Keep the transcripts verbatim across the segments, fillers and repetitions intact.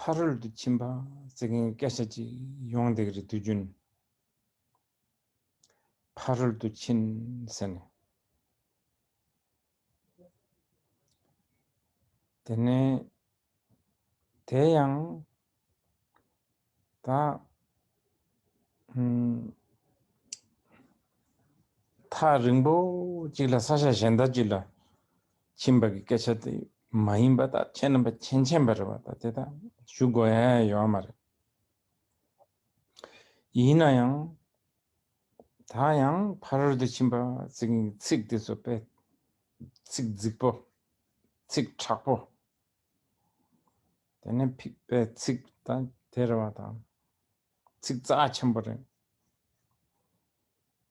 ཕ་རོལ་ཏུ་ཕྱིན་པ་ཟེར་མཁན་སྐད་ཆ་ཅིག་ཡོང་བསྡད་ཀྱི་རེད། དུས་རྒྱུན་ཕ་རོལ་ཏུ་ཕྱིན་ཟེར་ནས། དེ་ནས་དེ་ཡང་ད་ཨུམ། ཐག་རིང་པོ་གཅིག་ལ་ས་ཆ་གཞན་དག་ཅིག་ལ་ཕྱིན་པ་གི་སྐད་ཆ་དེ་མ་ཡིན་པ་དང་ཁྱེད་རྣམ་པ་མཁྱེན་མཁྱེན་པ་རེད་བ། ད་དེ་དག་ཞུ་དགོས་ཡ་ཡོད་མ་རེད། ཡིན་ན་ཡང་ད་ཡང་ཕ་རོལ་ཏུ་ཕྱིན་པ་ཟེར་མཁན་གྱི་ཚིག་དེ་ཚོ་དཔེ་ཚིག་རྫིག་པོ། ཚིག་དྲག་པོ། དེ་ནས་ཕིག་པའི་ཚིག་དང་དེ་རེད་བ་དང་། ཚིག་རྩ་ཆེན་པོ་རེད།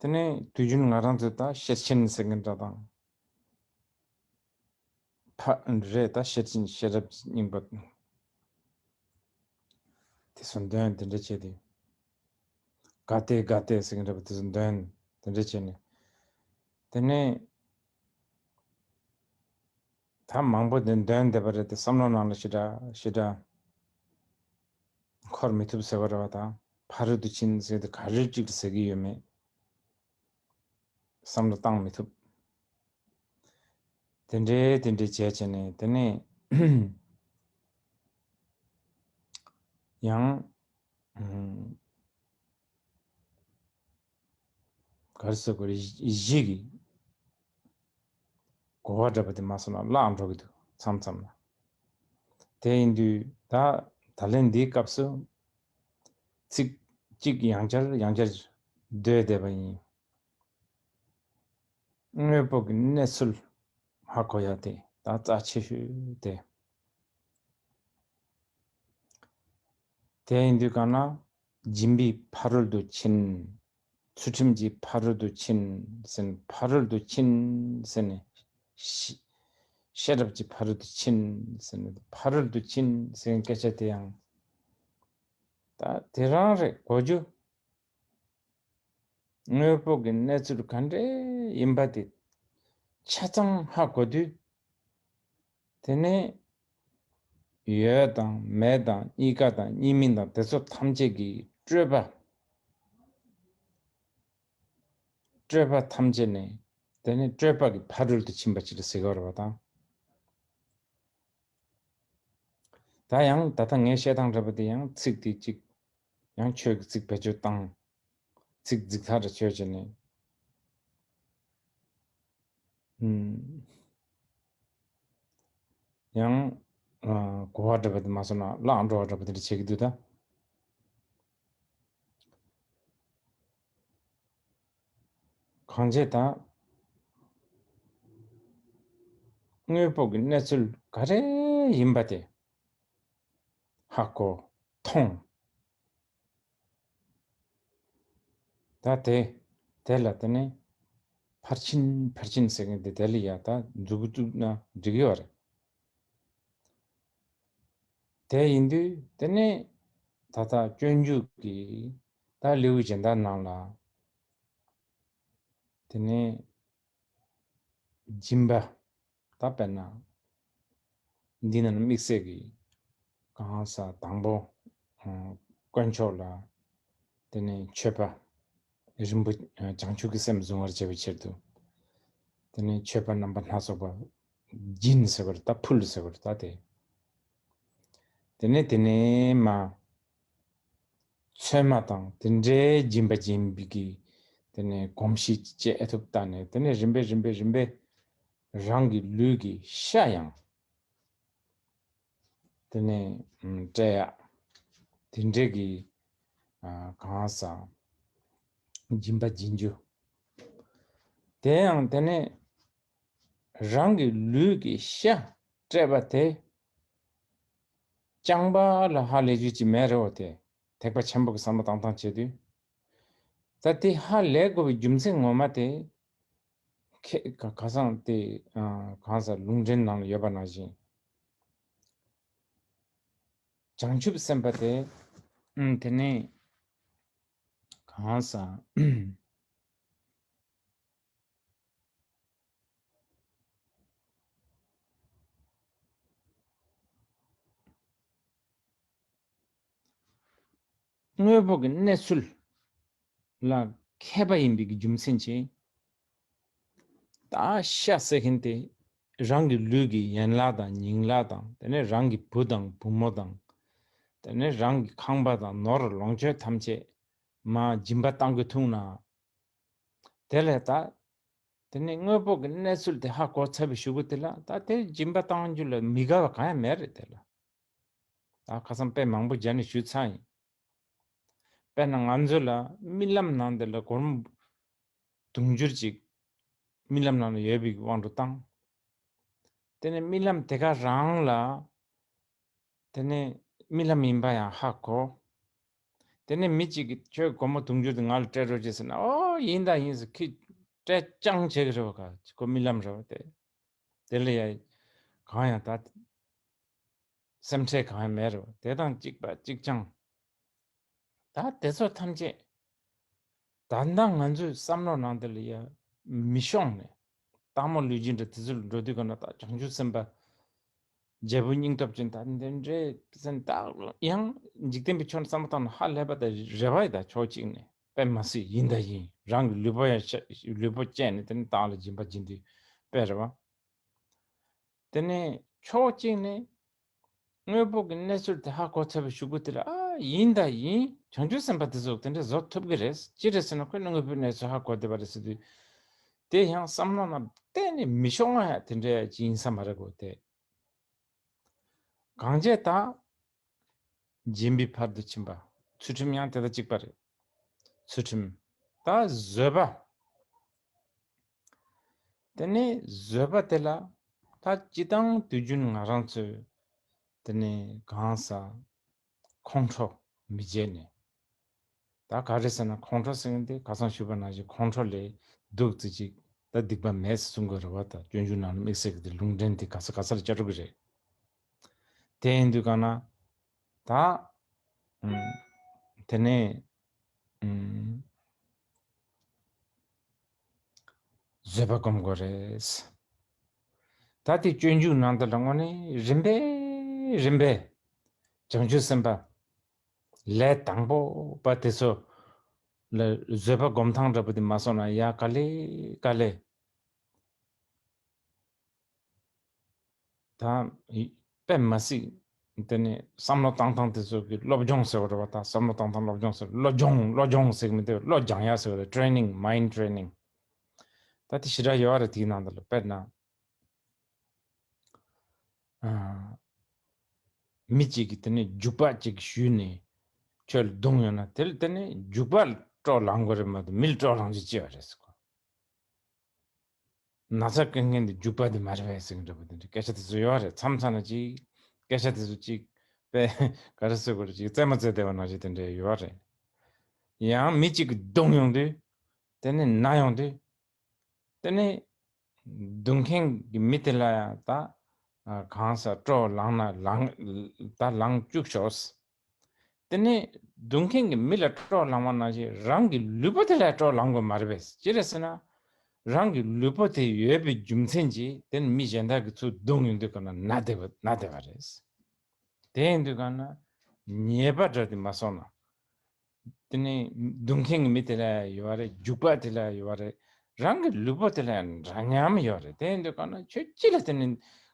དེ་ནས་དུས་རྒྱུན་ང་རང་ཚོས་ད་ཤེར་ཕྱིན་ཟེར་མཁན་འདྲ་དང་། ཕ་རེད་ད་ཤེར་ཕྱིན་ཤེས་རབ་སྙིང་པོ། དེ་ཚོ་འདོན་དེ་འདྲ་བྱས་ཏེ། ག་ཏེ་ག་ཏེ་ཟེར་མཁན་འདྲ་པོ་དེ་ཚོ་འདོན་དེ་འདྲ་བྱས་ནས། དེ་ནས་ད་མང་པོ་དེ་འདོན་བསྡད་པ་རེད་དེ། བསམ་བློ་ནང་ལ་ཞེ་དྲག་ཞེ་དྲག་འཁོར་མི་ཐུབ་ཟེར་བ་རེད་བ་དང་། ཕ་རོལ་ཏུ་ཕྱིན་ཟེར་དེ་ག་རེ་གཅིག་ཟེར་གྱི་ཡོད་མེད་བསམ་བློ་བཏང་མི་ཐུབ། དེ་འདྲའི་དེ་འདྲའི་བྱས་བྱས་ནས་དེ་ནས་ཡང་ཨུམ། ག་རེ་ཟེར་དགོས་རེད། གཞི་གི་གོ་བ་འདྲ་པོ་དེ་མ་སོང་ན་བརླག་འགྲོ་གི་འདུག་མཚམས་མཚམས་ལ། དེ་ཡིན་དུས་ད་ད་ལན་འདིའི་སྐབས་སུ་ཚིག་གཅིག་ཡང་བསྐྱར་ཡང་བསྐྱར་བཟླས་བསྡད་པ་ཡིན། དངོས་པོ་གི་གནས་ཚུལ་ཧ་གོ་ཡ་དེ་ད་རྩ་ཆེ་ཤོས་དེ། དེ་ཡིན་དུས་གང་ན་སྦྱིན་པའི་ཕ་རོལ་ཏུ་ཕྱིན། ཚུལ་ཁྲིམས་ཀྱི་ཕ་རོལ་ཏུ་ཕྱིན་ཟེར་ནས། ཕ་རོལ་ཏུ་ཕྱིན་ཟེར་ནས། ཤེས་ཤེས་རབ་ཀྱི་ཕ་རོལ་ཏུ་ཕྱིན་ཟེར་ནས། ཕ་རོལ་ཏུ་ཕྱིན་ཟེར་མཁན་སྐད་ཆ་དེ་ཡང་ད་དེ་རང་རེད། གོ་རྒྱུ། དངོས་པོ་གི་གནས་ཚུལ་ག་འདྲ་ཡིན་པ་དེ་ཆ་ཚང་ཧ་གོ་དུས། དེ་ནས་ཡོད་དང་མེད་དང་གཉིས་ཀ་དང་གཉིས་མིན་དང་དེ་ཚོ་ཐམས་ཅད་ཀྱི་སྤྲོས་པ། སྤྲོས་པ་ཐམས་ཅད་ནས་དེ་ནས་སྤྲོས་པ་གི་ཕ་རོལ་ཏུ་ཕྱིན་པ་ཅིག་ལ་ཟེར་གྱི་ཡོད་རེད་བ་དང་། ད་ཡང་ད་ལྟ་ངས་བཤད་སྟངས་འདྲ་པོ་དེ་ཡང་ཚིག་དེ་གཅིག་ཡང་ཆོས་ཀྱི་ཚིག་བེད་སྤྱོད་བཏང་། ཚིག་རྫིག་ཐག་རེ་ཆོད་བྱས་ནས། ཨུམ། ཡང་ཨ་གོ་བ་འདྲ་པོ་དེ་མ་སོང་ན་བརླག་འགྲོ་བ་འདྲ་པོ་དེ་འདྲ་བྱེད་ཀྱི་འདུག་ད། གང་བྱས་ད། དངོས་པོ་གི་གནས་ཚུལ་ག་རེ་ཡིན་པ་དེ་ཧ་གོ་མཐོང་། ད་དེ་དེ་ལ་དེ་ནས་ཕར་ཕྱིན་ཕར་ཕྱིན་ཟེར་མཁན་དེ་དེ་ལ་ཡ་ད་མཛུབ་གུ་བཙུགས་ན་འགྲིག་གི་ཡོད་རེད། དེ་ཡིན་དུས་དེ་ནས་ད་ལྟ་སྤྱོད་འཇུག་གི་ད་ལེའུ་གཞན་དག་ནང་ལ་དེ་ནས་སྦྱིན་པ། ད་དཔེར་ན། འདི་ནང་དམིགས་བསལ་གྱི་གང་ཟག་དང་པོ། ཨ། དཀོན་མཆོག་ལ། དེ་ནས་མཆོད་པ། རིན་པོ། ཨ། བྱང་ཆུབ་ཀྱི་སེམས་བཟུང་བར་བྱ་བའི་ཕྱིར་དུ། དེ་ནས་མཆོད་པ་རྣམ་པ་སྣ་ཚོགས་པ། སྦྱིན་ཟེར་བ་རེད་ད། ཕུལ་ཟེར་བ་རེད་ད་དེ། དེ་ནས་དེ་ནས་མ། ཚོད་མ་དང་དེ་འདྲའི་སྦྱིན་པ་སྦྱིན་པའི་གི། དེ་ནས་གོམས་གཤིས་བཅས་ཨེ་ཐུབ་ལྟ་ནས། དེ་ནས་རིམ་པས་རིམ་པས་རིམ་པས་རང་གི་ལུས་ཀྱི་ཤ་ཡང་། དེ་ནས་ཨམ། སྤྲད་ཡག་དེ་འདྲའི་གི། ཨ། གང་ཟག་སྦྱིན་པ་སྦྱིན་རྒྱུ། དེ་ཡང་དེ་ནས་རང་གི་ལུས་ཀྱི་ཤ་སྤྲད་པ་དེ། རྐྱང་པ་ལ་ཧ་ལས་རྒྱུ་ཅིག་མེད་རེད་བ། དེ་ཐེག་པ་ཆེན་པོ་གི་བསམ་བློ་བཏང་སྟངས་བྱེད་དུས། ད་དེ་ཧ་ལས་དགོས་པའི་རྒྱུ་མཚན་ངོ་མ་དེ། ཁེ་ག་ག་སང་དེ། ཨ། གང་ཟག་ལུང་འདྲེན་ནང་ལ་ཡོད་པ་ནང་བཞིན། བྱང་ཆུབ་སེམས་དཔའ་དེ། ཨ། དེ་ནས་གང་ཟག་དངོས་པོ་གི་གནས་ཚུལ་ལ་མཁས་པ་ཡིན་པའི་གི་རྒྱུ་མཚན་གྱིས། ད་ཤ་ཟེར་མཁན་དེ་རང་གི་ལུས་ཀྱི་ཡན་ལག་དང་སྙིང་ལག་དང་། དེ་ནས་རང་གི་བུ་དང་བུ་མོ་དང་། དེ་ནས་རང་གི་ཁང་པ་དང་ནོར་ལོངས་སྤྱོད་ཐམས་ཅད་མར་སྦྱིན་པ་གཏང་དགོས་ཐུག་ན། དེ་ལས་ད་དེ་ནས་དངོས་པོ་གི་གནས་ཚུལ་དེ་ཧ་གོ་ཚར་བའི་གཞུག་གུ་དེ་ལ་ད་དེ་སྦྱིན་པ་གཏང་རྒྱུ་ལ་མི་དགའ་བ་གང་ཡང་མེད་རེད། དེ་ལ་ད་ཁ་སང་དཔེ་མང་པོ་སྦྱར་ནས་ཞུས་ཚར་ཡིན། དཔེར་ན་ང་ཚོ་ལ་རྨི་ལམ་ནང་དེ་ལ་སྒོར་མོ་དུང་ཕྱུར་ཅིག་རྨི་ལམ་ནང་ལ་ཡོད་པའི་དབང་དུ་བཏང་། དེ་ནས་རྨི་ལམ་དེ་ག་རང་ལ། དེ་ནས་རྨི་ལམ་ཡིན་པ་ཡང་ཧ་གོ། དེ་ནས་མི་གཅིག་གིས་ཁྱོད་སྒོར་མོ་དུང་ཕྱུར་དེ་ང་ལ་སྤྲད་རོགས་བྱེད་ཟེར་ན། ཨོ་ཡིན་ད་ཡིན་ཟེར། ཁྱི་སྤྲད་རྐྱང་བྱེད་ཀྱི་རེད་བ། ཁོ་རྨི་ལམ་རེད་བ། དེ་དེ་ལ་ཡ་གང་ཡང་ད་སེམས་ཁྲལ་གང་ཡང་མེད་རེད་བ། དེ་དང་གཅིག་པ་གཅིག་རྐྱང་། ད་དེ་ཚོ་ཐམས་ཅད་ད་ལྟ་ང་ཚོའི་བསམ་བློ་ནང་དེ་ལ་ཡ་མི་ཤོང་ནས། སྟག་མོ་ལུས་སྦྱིན་འདྲ་དེ་ཚོ་ལ་འགྲོ་དུས་ག་ན་ད་བྱང་ཆུབ་སེམས་དཔའ་རྒྱལ་པོ་སྙིང་སྟོབས་ཅན་ད་འདི་འདྲའི་སེམས། ད་ཡང་འཇིག་རྟེན་པའི་ཕྱོགས་ནས་བསམ་བློ་བཏང་ན་ཧ་ལས་པ་ད་རེ་བ་ཡི་ད་ཕྱོགས་གཅིག་ནས་དཔེ་མ་སྲིད་ཡིན་ད་ཡིན། རང་གི་ལུས་པོ་ཡང་ཤ་ལུས་པོ་བཅད་ནས་དེ་ནས་སྟག་ལ་སྦྱིན་པ་སྦྱིན་དུས་དཔེ་རེད་བ། དེ་ནས་ཕྱོགས་གཅིག་ནས་དངོས་པོ་གི་གནས་ཚུལ་དེ་ཧ་གོ་ཚར་བའི་གཞུག་གུ་དེ་ལ། ཨ་ཡིན་ད་ཡིན། བྱང་ཆུབ་སེམས་དཔའ་དེ་ཚོ་དེ་འདྲ་བཟོ་ཐུབ་ཀྱི་རེད། ཅི་རེད་ཟེར་ན་ཁོས་ནི་དངོས་པོའི་གནས་ཚུལ་ཧ་གོ་བསྡད་པ་རེད་ཟེར་དུས། དེ་ཡང་བསམ་བློ་ནང་གཏན་ནས་མི་ཤོང་ང་ཡ་དེ་འདྲ་ཅིག་ཡིན་ས་མ་རེད་གོ། དེ་གང་བྱས་ད་སྦྱིན་པའི་ཕར་དུ་ཕྱིན་པ། ཚུལ་ཁྲིམས་ཡང་དེ་དང་གཅིག་པ་རེད། ཚུལ་ཁྲིམས། ད་བཟོད་པ། དེ་ནས་བཟོད་པ་དེ་ལ་ད་སྤྱིར་བཏང་དུས་རྒྱུན་ང་རང་ཚོས་དེ་ནས་གང་ཟག་ཁོང་ཁྲོ་མི་བྱེད་ནས། ད་ག་རེ་ཟེར་ན་ཁོང་ཁྲོ་ཟེར་མཁན་དེ་ཁ་སང་ཞུས་པ་ནང་བཞིན་ཁོང་ཁྲོ་ལས་སྡུག་ཙི་ཅིག་ད་སྡིག་པ་མེད་ཟེར་གསུང་གི་རེད་བ། ད་སྤྱོད་འཇུག་ནང་ལ་དམིགས་བསལ་གྱི་དེ་ལུང་འདྲེན་དེ་ག་ས་ག་ས་ལ་བཅའ་འགྲོ་གི་རེད། དེ་ཡིན་དུས་གང་ན་ད་ཨུམ་དེ་ནས་ཨུམ་བཟོད་པ་སྒོམ་དགོས་རེད། ད་དེ་སྤྱོད་འཇུག་ནང་དུ་ལ་དངོས་གནས་རིམ་པས་རིམ་པས་བྱང་ཆུབ་སེམས་དཔའ་ལས་དང་པོ་པ་དེ་ཚོ་ལ་བཟོད་པ་སྒོམ་སྟངས་འདྲ་པོ་དེ་མ་སོང་ན་ཡ་ག་ལེ་ག་ལེ། ད་དཔེ་མ་སྲིད་དེ་ནས་བསམ་བློ་བཏང་སྟངས་དེ་ཚོ་གི་སློབ་སྦྱོང་ཟེར་བ་རེད་བ། ད་བསམ་བློ་བཏང་སྟངས་སློབ་སྦྱོང་ཟེར། བློ་སྦྱོང་བློ་སྦྱོང་ཟེར་གི་མི་འདུག་བློ་སྦྱང་ཡ་ཟེར་བ་རེད། training, mind training. ད་དེ་ཞེ་དྲག་ཡོད་རེད། དེའི་ནང་དུ་ལ་དཔེར་ན་ཨ་མི་གཅིག་གིས་དེ་ནས་རྒྱུག་པ་གཅིག་གཞུས་ནས་ཁྱོད་ལ་རྡུང་ཡོང་ན་དེ་ལ་དེ་ནས་རྒྱུག་པ་ལ་སྤྲོ་ལངས་དགོས་རེད་མ་གཏོགས་མི་ལ་སྤྲོ་ལངས་རྒྱུ་ཅི་ཡོད་རེད་ཟེར་གོ། ན་ཚ་སྐྱེ་མཁན་དེ་རྒྱུག་པ་དེ་མ་རེད་པས་ཟེར་གྱི་འདྲ་པོ་དེ་འདྲ་སྐད་ཆ་དེ་ཚོ་ཡོད་རེད། མཚམས་མཚམས་ན་ཅིག་སྐད་ཆ་དེ་ཚོ་ཅིག་དཔེ་ག་རེ་ཟེར་དགོས་རེད། ཅིག་རྩེད་མོ་རྩེ་བསྡད་པ་ནང་བཞིན་དེ་འདྲ་ཡོད་རེད། ཡང་མི་གཅིག་གིས་རྡུང་ཡོང་དུས་དེ་ནས་ན་ཡོང་དུས་དེ་ནས་རྡུང་མཁན་གྱི་མི་དེ་ལ་ཡང་ད་གང་ཟག་སྤྲོ་ལངས་ན་ལངས་ད་ལངས་བཅུག་ཤོག་དེ་ནས་རྡུང་མཁན་གྱི་མི་ལ་སྤྲོ་ལངས་པ་ནང་བཞིན་རང་གི་ལུས་པོ་དེ་ལ་སྤྲོ་ལངས་དགོས་མ་རེད་པས། ཅི་རེད་ཟེར་ན། རང་གི་ལུས་པོ་དེ་ཡོད་པའི་རྒྱུ་མཚན་གྱིས་དེ་ནི་མི་གཞན་དག་གིས་ཚུར་རྡུང་ཡོང་དུས་ག་ན་ན་བསྡད་པ་ན་བསྡད་པ་རེད། དེ་ཡིན་དུས་ག་ན་ཉེས་པ་འདྲ་དེ་མ་སོང་ན། དེ་ནི་རྡུང་མཁན་གྱི་མི་དེ་ལ་ཡོད་པ་རེད། རྒྱུག་པ་དེ་ལ་ཡོད་པ་རེད། རང་གི་ལུས་པོ་དེ་ལ་འདྲ་མཉམ་ཡོད་རེད། དེ་ཡིན་དུས་ག་ན་ཁྱོད་ཅི་ལ་དེ་ནི་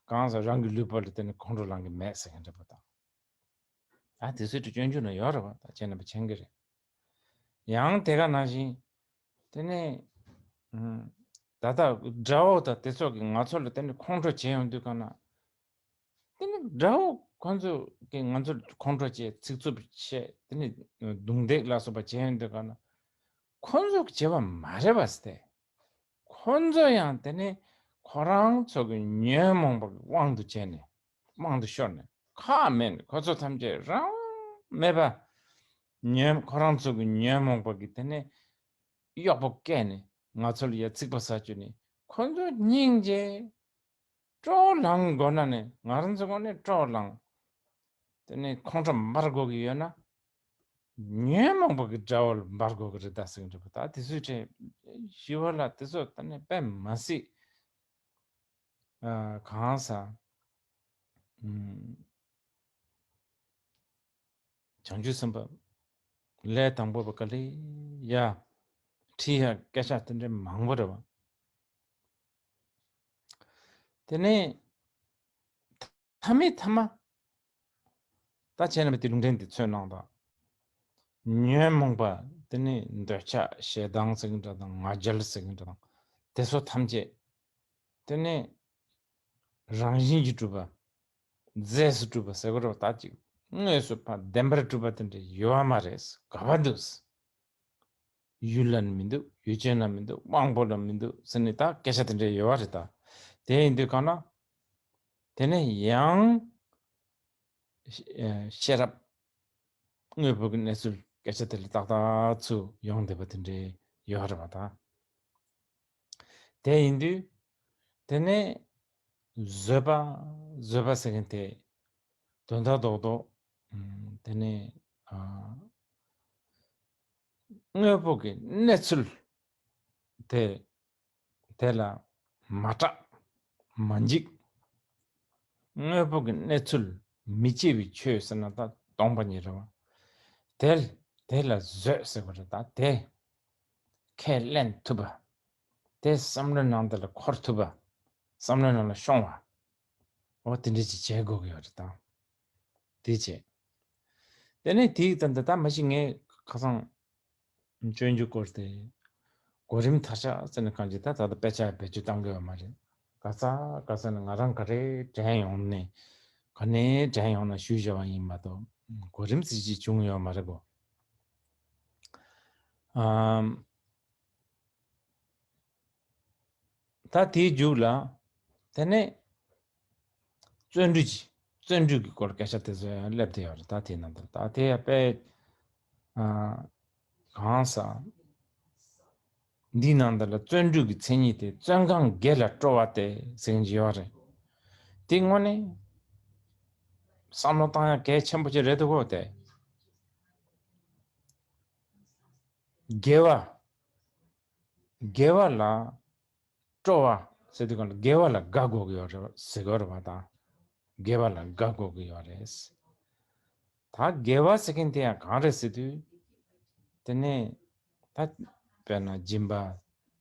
གང་ཟག་རང་གི་ལུས་པོ་ལ་དེ་ནི་ཁོང་ཁྲོ་ལངས་གི་མེད་ཟེར་མཁན་འདྲ་པོ་དང་། ཨ་དེ་ཚོའི་སྤྱོད་འཇུག་ན་ཡོད་རེད་བ། ད་ཁྱེད་རྣམ་པ་མཁྱེན་གྱི་རེད། ཡང་དེ་ག་ནང་བཞིན་དེ་ནས་ཨུམ་ད་ལྟ་དགྲ་བོ་དང་དེ་ཚོ་གིས་ང་ཚོ་ལ་དེ་ནས་ཁོང་ཁྲོ་བྱེད་ཡོང་དུས་ག་ན། དེ་ནི་དགྲ་བོ་ཁོ་ཚོ་གིས་ང་ཚོར་ཁོང་ཁྲོ་བྱེད། ཚིག་རྩུབ་བྱེད། དེ་ནི་རྡུང་རྡེག་ལ་སོགས་པ་བྱེད་ཡོང་དུས་ག་ན་ཁོ་ཚོ་གིས་བྱས་པ་མ་རེད་པ་ཟེར་ཏེ། ཁོ་ཚོ་ཡང་དེ་ནི་ཁོ་རང་ཚོ་གི་ཉོན་མོངས་པ་གི་དབང་དུ་བྱས་ནས་དབང་དུ་ཤོར་ནས་ཁག་མེད་ནས་ཁོ་ཚོ་ཐམས་ཅད་རང་མེད་པ་ཉོན་ཁོ་རང་ཚོ་གི་ཉོན་མོངས་པ་གི་དེ་ནི་གཡོག་པོ་བཀལ་ནས་ང་ཚོ་ལ་ཡ་ཚིག་པ་ཟ་བཅུག་ནས་ཁོ་ཚོ་སྙིང་རྗེ། སྤྲོ་ལངས་དགོས་ན་ནི་ང་རང་ཚོ་ངོས་ནས་སྤྲོ་ལངས། དེ་ནས་ཁོང་ཁྲོ་འབར་དགོས་ཀྱི་ཡོད་ན། ཉོན་མོངས་པ་གི་དགྲ་བོ་ལ་འབར་དགོས་ཀྱི་རེད་ད་ཟེར་གྱི་འདུག་པ། ད་དེ་ཚོའི་གྲས་ཞི་བ་ལྷ་དེ་ཚོ་ད་ནི་དཔེ་མ་སྲིད་ཨ་གང་ཟག་ཨུམ། བྱང་ཆུབ་སེམས་དཔའ་ ལས་དང་པོ་བ་ག་ལེ་ཡ་ཁྲིད་ཡ་སྐད་ཆ་དེ་འདྲ་མང་པོ་རེད་བ། དེ་ནས་མཐའ་མའི་མཐའ་མ། ད་བྱས་ན་དེ་ལུང་ཕྲན་དེ་ཚོའི་ནང་དང་། ཉོན་མོངས་པ། དེ་ནས་འདོད་ཆགས་ཞེ་སྡང་ཟེར་གྱི་འདྲ་དང་ང་རྒྱལ་ཟེར་གྱི་འདྲ་དང་། དེ་ཚོ་ཐམས་ཅད། དེ་ནས་རང་བཞིན་གྱིས་གྲུབ་པ། རྫས་སུ་གྲུབ་པ་ཟེར་དགོས་རེད་བ། ད་ཅིག་དངོས་སུ་ཕར་བདེན་པར་གྲུབ་པ་དེ་འདྲ་ཡོད་པ་མ་རེད། ག་པར་འདུག་ཡུལ་ལ་ནི་མི་འདུག་ཡུལ་ཅན་ལ་མི་འདུག་དབང་པོ་ལ་མི་འདུག་ཟེར་ནས་ད་སྐད་ཆ་དེ་འདྲ་ཡོད་པ་རེད་ད། དེ་ཡིན་དུས་གང་ན། དེ་ནས་ཡང་། ཤེས་རབ། དངོས་པོ་གི་གནས་ཚུལ་སྐད་ཆ་དེ་ལ་ཏག་ཏག་ཚུར་ཡོང་བསྡད་པ་དེ་འདྲ་ཡོད་རེད་བ་ད། དེ་ཡིན་དུས། དེ་ནས་བཟོད་པ། བཟོད་པ་ཟེར་མཁན་དེ་དོན་དག་རྡོག་རྡོག་དེ་ནས་དངོས་པོ་གི་གནས་ཚུལ་དེ་དེ་ལ་མ་སྐྲག་མ་འཇིགས། དངོས་པོ་གི་གནས་ཚུལ་མི་སྐྱེ་བའི་ཆོས་ཟེར་ན་ད་སྟོང་པ་ཉིད་རེད་བ། དེ་དེ་ལ་བཟོད་ཟེར་བ་རེད་ད། དེ་ཁས་ལེན་ཐུབ་པ། དེ་བསམ་བློའི་ནང་དེ་ལ་འཁོར་ཐུབ་པ། བསམ་བློའི་ནང་ལ་ཤོང་བ། འོ་དེ་འདྲ་ཅིག་བྱེད་དགོས་ཀྱི་ཡོད་རེད་ད། དེ་བྱས། དེ་ནས་དེའི་ད་ད་ད་མ་གཞི་ངས་ཁ་སང་སྤྱོད་འཇུག་སྐོར་དེ་གོ་རིམ་མཐའ་ཆག་ཟེར་ནས་གང་ཅི་ད་ད་ལྟ་དཔེ་ཆ་བེད་སྤྱོད་གཏང་གི་ཡོད་མ་རེད། ག་ས་ག་ས་ནས་ང་རང་ག་རེ་དྲན་ཡོང་ནས་ག་ནས་དྲན་ཡོང་ན་ཞུས་བཞག་པ་ཡིན་མ་གཏོགས་གོ་རིམ་ཟེར་ཅིག་བྱུང་ཡོད་མ་རེད་གོ། ཨམ། ད་དེའི་མཇུག་ལ། དེ་ནས་བརྩོན་འགྲུས་ཀྱི་བརྩོན་འགྲུས་ཀྱི་སྐོར་སྐད་ཆ་དེ་ཚོ་ཡང་སླེབས་བསྡད་ཡོད་རེད། ད་དེའི་ནང་དུ་ད་དེ་ཡང་དཔེ་ཨ་གང་ཟག་འདིའི་ནང་དུ་ལ་བརྩོན་འགྲུས་ཀྱི་མཚན་ཉིད་དེ་བརྩོན་གང་དགེ་ལ་སྤྲོ་བ་སྟེ་ཟེར་གྱི་ཡོད་རེད། དེ་དངོས་གནས་བསམ་བློ་བཏང་ཡ་གལ་ཆེན་པོ་ཅིག་རེད་འདུག་གོ། དེ་དགེ་བ། དགེ་བ་ལ་སྤྲོ་བ་ཟེར་དུས་གང་ལ་དགེ་བ་ལ་དགའ་དགོས་ཀྱི་ཡོད་རེད་ཟེར་གྱི་ཡོད་རེད་བ་དང་། དགེ་བ་ལ་དགའ་དགོས་ཀྱི་ཡོད་རེད། ད་དགེ་བ་ཟེར་མཁན་དེ་ཡང་གང་རེད་ཟེར་དུས། དེ་ནས་ད་དཔེར་ན་སྦྱིན་པ་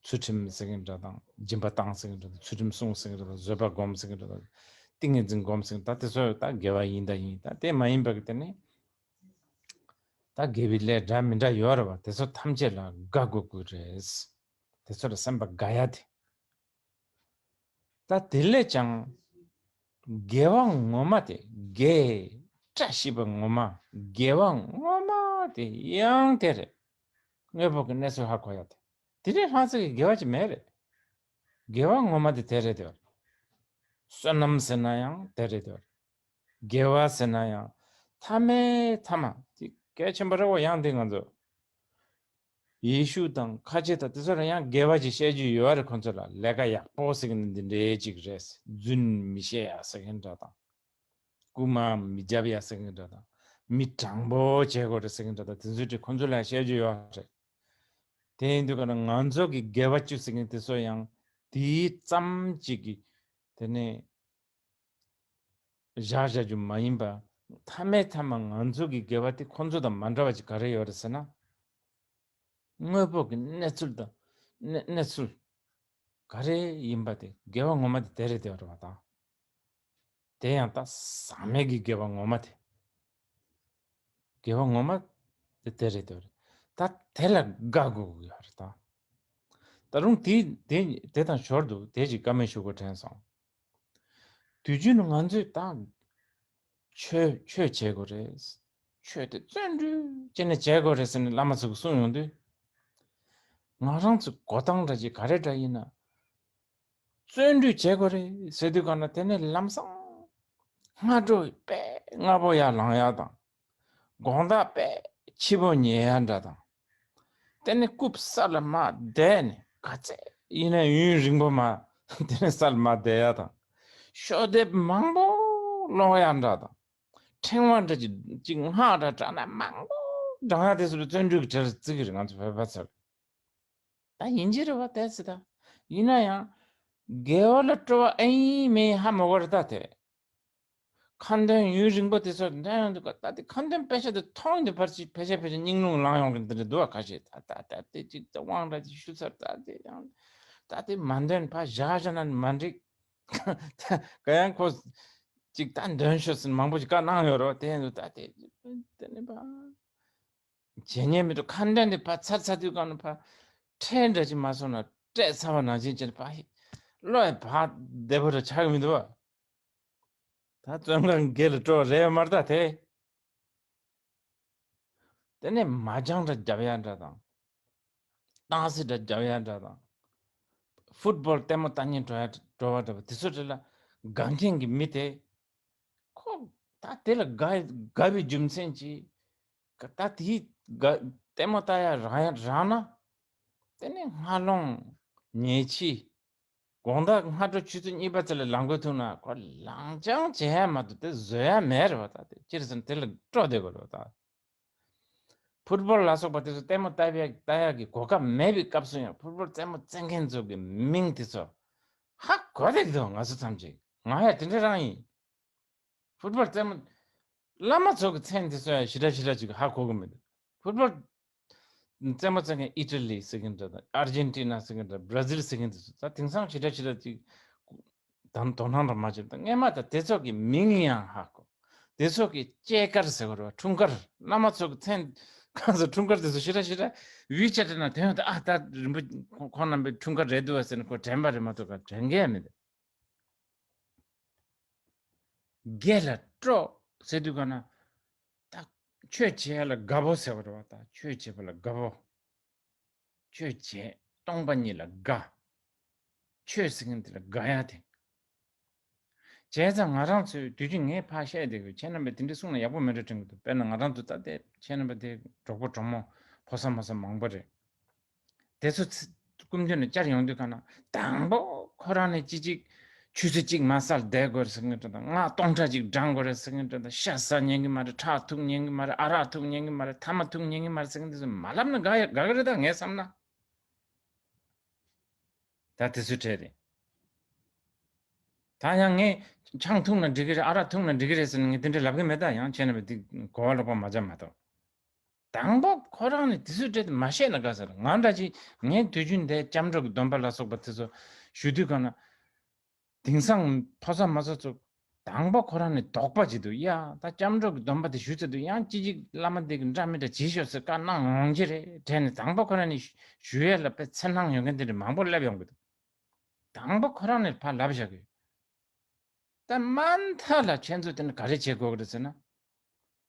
ཚུལ་ཁྲིམས་ཟེར་མཁན་འདྲ་དང་། སྦྱིན་པ་བཏང་ཟེར་མཁན་འདྲ་དང་། ཚུལ་ཁྲིམས་སྲུང་ཟེར་མཁན་འདྲ་དང་། བཟོད་པ་སྒོམ་ཟེར་མཁན་འདྲ་དང་། ཏིང་ངེ་འཛིན་སྒོམ་ཟེར་མཁན་ད་དེ་ཚོ་ད་དགེ་བ་ཡིན་ད་ཡིན། ད་དེ་མ་ཡིན་པ་གི་དེ་ནས། ད་དགེ་བའི་ལས་འདྲ་མི་འདྲ་ཡོད་རེད་བ། དེ་ཚོ་ཐམས་ཅད་ལ་དགའ་དགོས་ཀྱི་རེད། དེ་ཚོ་ལ་སེམས་པ་དགའ་ཡ་དེ། ད་དེ་ལས་ཀྱང་དགེ་བ་ངོ་མ་དེ། དགེ་བཀྲ་ཤིས་པ་ངོ་མ། དགེ་བ་ངོ་མ་དེ་ཡང་དེ་རེད། དངོས་པོ་གི་གནས་ཚུལ་ཧ་གོ་ཡ་དེ། དེ་ལས་ལྷག་ཙམ་གྱི་དགེ་བ་ཅིག་མེད་རེད། དགེ་བ་ངོ་མ་དེ་དེ་རེད་དེ། བསོད་ནམས་ཟེར་ན་ཡང་དེ་རེད་དེ། དགེ་བ་ཟེར་ན་ཡང་མཐའ་མའི་མཐའ་མ་དེ་གལ་ཆེན་པོ་རེད་བ། ཡང་དེ་ང་ཚོ་ཡེ་ཤུ་དང་ཁ་ཆེ་དང་དེ་ཚོ་ལ་ཡང་དགེ་བ་ཅིག་བཤད་རྒྱུ་ཡོད་རེད། ཁོ་ཚོ་ལ་ལས་ཀ་ཡག་པོ་ཟེར་གི་ནི་འདི་འདྲའི་ཅིག་རེད། རྫུན་མི་བཤད་ཡ་ཟེར་གི་འདྲ་དང་། རྐུན་མ་མི་རྒྱབ་ཡ་ཟེར་གི་འདྲ་དང་། མི་དྲང་པོ་བྱེད་དགོས་རེད་ཟེར་གི་འདྲ་དང་། དེ་ཚོའི་གྲས་ཁོ་ཚོ་ལ་བཤད་རྒྱུ་ཡོད་རེད། དེ་ཡིན་དུས་ག་ན་ང་ཚོ་གི་དགེ་བ་བཅུ་ཟེར་གི་དེ་ཚོ་ཡང་དེའི་ཙམ་ཅིག་གི་དེ་ནས་བཞག་བཞག་རྒྱུ་མ་ཡིན་པ། མཐའ་མའི་མཐའ་མ་ང་ཚོ་གི་དགེ་བ་དེ་ཁོ་ཚོ་དང་མ་འདྲ་བ་ཅིག་ག་རེ་ཡོད་རེད་ཟེར་ན། དངོས་པོ་གི་གནས་ཚུལ་དང་། གནས་གནས་ཚུལ་ག་རེ་ཡིན་པ་དེ་དགེ་བ་ངོ་མ་དེ་དེ་རེད་དེ་ཡོད་རེད་བ་དང་། དེ་ཡང་ད་ཟག་མེད་ཀྱི་དགེ་བ་ངོ་མ་དེ། དགེ་བ་ངོ་མ་དེ་དེ་རེད་དེ་རེད། ད་དེ་ལ་དགའ་དགོས་ཀྱི་ཡོད་རེད་ད། ད་རུང་དེ་དེ་དེ་དང་ཞོར་དུ་དེ་ཅིག་བཀའ་མོལ་ཞུ་དགོས་དྲན་སོང་། དུས་རྒྱུན་ང་ཚོས་ད་ཆོས་ཆོས་བྱེད་དགོས་རེད། ཆོས་དེ་བརྩོན་འགྲུས་བྱས་ནས་བྱེད་དགོས་རེད་ཟེར་ནས་བླ་མ་ཚོ་གིས་གསུངས་ཡོང་དུས། ང་རང་ཚོའི་གོ་སྟངས་འདྲ་ཅིག་ག་རེ་འདྲ་ཡིན་ན། བརྩོན་འགྲུས་བྱེད་དགོས་རེད་ཟེར་དུས་ག་ན་དེ་ནས་ལམ་སང་སྔ་དྲོ་དཔེ་སྔ་པོ་ཡར་ལངས་ཡ་དང་། དགོང་དག་དཔེ་ཕྱི་པོ་ཉལ་ཡ་འདྲ་དང་། དེ་ནས་རྐུབ་ས་ལ་མར་བསྡད་ནས་ག་ཚད་ཡིན་ན་ཡུན་རིང་པོ་མར་དེ་ནས་ས་ལ་མར་བསྡད་ཡ་དང་། ཤོག་ལྡེབ་མང་པོ་ཀློག་ཡ་འདྲ་དང་། ཕྲེང་བ་འདྲ་ཅིག་ཅིག་སྔགས་འདྲ་བགྲངས་ན་མང་པོ་བགྲང་ཡ་དེ་ཚོ་ལ་བརྩོན་འགྲུས་ཀྱི་གྲས་ལ་བརྩི་གི་རེད་ང་ཚོ་བོད་པ་ཚོ། ད་ཡིན་གྱི་རེད་བ། དེ་ཟེར་ད། ཡིན་ན་ཡང་དགེ་བ་ལ་སྤྲོ་བ་ཨེ་ཡིན་མིན་ཧ་མ་གོ་རེད་ད་དེ། ཁ་འདོན་ཡུན་རིང་པོ་དེ་ཚོ་འདོན་ཡོང་དུས་ཀ་ད་དེ་ཁ་འདོན་དཔེ་ཆ་དེ་མཐོང་དུས་ཕར་ཅིག་ཕལ་ཆེར་ཕལ་ཆེར་སྙིང་རླུང་ལངས་ཡོང་གི་འདི་འདྲ་འདུག་བ། ཁ་ཤས་ད་ད་ད་དེ་ཅིག་ད་དབང་འདྲ་ཅིག་ཞུ་ཚར། ད་དེ་ཡང་ད་དེ་མ་འདོན་ཕར་བཞག་བཞག་ན་མ་འགྲིག་ད་ག་ཡང་ཁོ་ཅིག་ད་འདོན་ཤོག་ཟེར་མང་པོ་ཅིག་བཀའ་གནང་ཡོད་རོ། དེ་ཡིན་དུས་ད་དེ་དེ་ནི་ཕར་བྱེད་ཉན་མི་འདུག་ཁ་འདོན་དེ་ཕར་ཚར་ཚར་དུས་ག་ནས་ཕར་ཁྲལ་འདྲ་ཅིག་མ་སོང་ན་སྤྲད་ཚར་བ་ནང་བཞིན་བྱས་ནས་ཕར་བློ་ཡི་བག་བདེ་པོ་ར་ཆགས་ཀྱི་མི་འདུག་བ། ད་བཙོན་ཁང་སྒེར་ལ་སྤྲོ་རེད་མ་རེད་ད་དེ། དེ་ནས་མ་ཅང་འདྲ་རྒྱབ་ཡ་འདྲ་དང་། སྟག་གཟིག་འདྲ་རྒྱབ་ཡ་འདྲ་དང་། ཕུཊ་བོལ་ལྟད་མོ་ལྟ་སྙིང་འགྲོ་ཡ་འགྲོ་བ་འདྲ་བ་དེ་ཚོ་འདྲ་ལ་དགའ་མཁན་གྱི་མི་དེ། ཁོ་ད་དེ་ལ་དགའ་དགའ་བའི་རྒྱུ་མཚན་གྱིས་ད་དེའི་དགའ་ལྟད་མོ་ལྟ་ཡ་རག་ཡ་རག་ན། དེ་ནས་སྔ་ལོང་ཉལ་ཕྱི། དགོང་དག་སྔ་དྲོ་ཆུ་ཚོད་གཉིས་པ་ཙམ་ལ་ལངས་དགོས་ཐུག་ན་ཁོ་ལངས་ཅང་བྱེད་ཡ་མ་གཏོགས་དེ་བཟོད་ཡ་མེད་རེད་བ། ད་དེ་ཅི་རེད་ཟེར་ན་དེ་ལ་སྤྲོ་བསྡད་དགོས་རེད་བ་ད། ཕུཊ་བོལ་ལ་སོགས་པ་དེ་ཚོ་ལྟད་མོ་ལྟ་ཡ་ལྟ་ཡ་གི་གོ་སྐབས་མེད་པའི་སྐབས་སུ་ཡང་ཕུཊ་བོལ་རྩེད་མོ་རྩེད་མཁན་ཚོ་གི་མིང་དེ་ཚོ་ཧ་གོ་བསྡད་ཀྱི་འདུག་ང་ཚོ་ཐམས་ཅད། ང་ཡང་དེ་འདྲ་རང་ཡིན། ཕུཊ་བོལ་རྩེད་མོ། བླ་མ་ཚོ་གི་མཚན་དེ་ཚོ་ཡང་ཞེ་དྲག་ཞེ་དྲག་ཅིག་ཧ་གོ་གི་མི་འདུག་ཕུཊ་བོལ་རྩེད་མོ་རྩེད་མཁན་ཨི་ཊ་ལི་ཟེར་མཁན་འདྲ་དང་ཨར་ཇེན་ཊི་ན་ཟེར་མཁན་འདྲ་བྷ་ར་ཟིལ་ཟེར་མཁན་དེ་ཚོ་ད་དེང་སང་ཞེ་དྲག་ཞེ་དྲག་ཅིག་དང་དོ་སྣང་རང་མ་བྱེད་པ་དང་། སྔས་མ་ད་དེ་ཚོ་གི་མིང་ཡང་ཧ་གོ། དེ་ཚོ་གི་སྐྱེས་སྐར་ཟེར་བ་རེད་བ། འཁྲུངས་སྐར། བླ་མ་ཚོ་གི་མཚན་གང་ཟེར་འཁྲུངས་སྐར་དེ་ཚོ་ཞེ་དྲག་ཞེ་དྲག་ཝི་ཆེ་ཊི་ན་དོན་ཡོད་དུ་ཨ་ད་རིན་པོ་ཁོང་རྣམ་པའི་འཁྲུངས་སྐར་རེད་འདུག་བ་ཟེར་ནས་ཁོ་དྲན་པ་རེད་མ་གཏོགས་ག་དྲན་གི་ཡ་མི་འདུག་སྒེར་ལ་སྤྲོ་ཟེར་དུས་ག་ན། ད་ཆོས་བྱེད་ཡ་ལ་དགའ་པོ་ཟེར་བ་རེད་བ། ད་ཆོས་བྱེད་པ་ལ་དགའ་པོ། ཆོས་བྱེད་སྟོང་པ་ཉིད་ལ་དགའ། ཆོས་ཟེར་མཁན་དེ་ལ་དགའ་ཡ་དེ། བྱས་ཙང་ང་རང་ཚོའི་དུས་རྒྱུན་ངས་ཕར་བཤད་བསྡད་ཡོད། ཁྱེད་རྣམ་པས་དེ་འདྲ་གསུངས་ན་ཡག་པོ་མེད་འགྲོ་དྲན་གི་འདུག་དཔེར་ན་ང་རང་ཚོ་ད་ལྟའི་ཁྱེད་རྣམ་པ་དེ་གྲོགས་པོ་གྲོགས་མོ་ཕོ་གསར་མོ་གསར་མང་པོ་རེད། དེ་ཚོ་ཚི་སྐུ་མདུན་ལ་བཅར་ཡོང་དུས་ག་ན་དང་པོ་ཁོ་རང་ནས་ཅི་ཅིག་ཆུ་ཚོད་གཅིག་མ་ཟ་ལ་བསྡད་དགོས་རེད་ཟེར་མཁན་འདྲ་དང་། སྔགས་སྟོང་ཕྲག་ཅིག་བགྲང་དགོས་རེད་ཟེར་མཁན་འདྲ་དང་། ཤ་ཟ་ཉན་གི་མ་རེད། ཁྲག་འཐུང་ཉན་གི་མ་རེད། ཨ་རག་འཐུང་ཉན་གི་མ་རེད། ཐ་མག་འཐུང་ཉན་གི་མ་རེད་ཟེར་མཁན་དེ་ཚོ་མ་ལབ་ན་དགའ་ཡ་དགའ་གི་རེད་ད་ངས་བསམ་ན། ད་དེ་ཚོའི་གྲས་རེད། ད་ཡང་ངས་ཆང་འཐུང་ན་འགྲིག་གི་རེད། ཨ་རག་འཐུང་ན་འགྲིག་གི་རེད་ཟེར་ནས་ངས་དེ་འདྲ་ལབ་གི་མེད་ད། ཡང་ཁྱེད་རྣམ་པས་འདི་གོ་བ་ལོག་པ་མ་བྱ་མ་གཏོགས། དང་པོ་ཁོ་རང་ནས་དེ་ཚོའི་གྲས་དེ་མ་བཤད་ན་དགའ་ས་རེད། ང་འདྲ་ཅིག་ངས་དུས་རྒྱུན་དེ་སྐྱབས་འགྲོ་གི་སྡོམ་པ་ལ་སོགས་པ་དེ་ཚོ་ཞུ་དུས་ག་ན། དེང་སང་ཕོ་གསར་མོ་གསར་ཚོ་དང་པོ་ཁོ་རང་ནས་དོགས་པ་བྱེད་འདུག་ཡ་ད་སྐྱབས་འགྲོ་གི་སྡོམ་པ་དེ་ཞུ་ཚར་དུས་ཡང་ཅི་ཅིག་བླ་མ་དེ་གི་འདྲ་མི་འདྲ་བྱེད་ཤོག་ཟེར་བཀའ་གནང་ཡོང་གི་རེད་དྲན་ནས། དང་པོ་ཁོ་རང་ནས་ཞུ་ཡས་ལ་དཔེ་འཚེར་སྣང་ཡོད་མཁན་དེ་འདྲ་མང་པོ་སླེབས་ཡོང་གི་འདུག་དང་པོ་ཁོ་རང་ནས་ཕར་ལབ་བཞག་གི། ད་མ་མཐའ་ལ་ཁྱེད་ཚོས་དེ་ནི་ག་རེ་བྱེད་དགོས་ཀྱི་རེད་ཟེར་ན།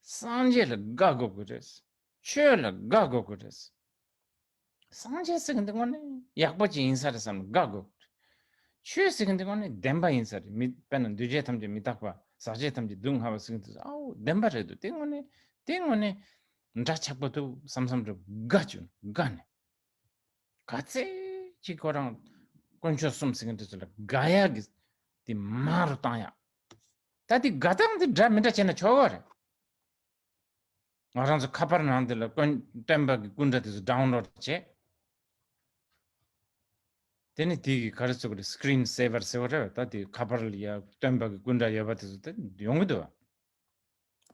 སངས་རྒྱས་ལ་དགའ་དགོས་ཀྱི་རེད། ཆོས་ལ་དགའ་དགོས་ཀྱི་རེད། སངས་རྒྱས་ཟེར་མཁན་དེ་དངོས་གནས་ཡག་པོ་ཅིག་ཡིན་ས་རེད་བསམ་ནས་དགའ་དགོས་ཀྱི་རེད། ཆོས་ཟེར་མཁན་དེ་དངོས་གནས་བདེན་པ་ཡིན་ས་རེད། མི་དཔེར་ན་འདུས་བྱས་ཐམས་ཅད་མི་རྟག་པ། ཟག་བཅས་ཐམས་ཅད་སྡུག་བསྔལ་བ་ཟེར་མཁན་དེ་ཚོ་ཨའོ་བདེན་པ་རེད་འདུག་དེ་དངོས་གནས་དེ་དངོས་གནས་འདྲ་ཆགས་པོ་འདུག་བསམ་བསམ་འགྲོ་དགའ་བྱུང་དགའ་ནས། ག་ཚད་ཅིག་ཁོ་རང་དཀོན་མཆོག་གསུམ་ཟེར་མཁན་དེ་ཚོ་ལ་དགའ་ཡག་གི་དེ་མང་རུ་བཏང་ཡག་ད་དེ་དགའ་སྟངས་དེ་འདྲ་མི་འདྲ་བྱས་ན་ཆོག་གི་རེད། ང་རང་ཚོ་ཁ་པར་ནང་དེ་ལ་སྟོན་སྟོན་པ་གི་སྐུ་འདྲ་དེ་ཚོ་ཌའུན་ལོཌ་བྱས། དེ་ནི་དེ་གི་ག་རེ་ཟེར་དགོས་རེད། སི་ཀི་རིན་སེ་ཝར་ཟེར་བ་རེད་བ། ད་དེ་ཁ་པར་ལ་ཡ་སྟོན་པ་གི་སྐུ་འདྲ་ཡོད་པ་དེ་ཚོ་དེ་ཡོང་གི་འདུག་བ།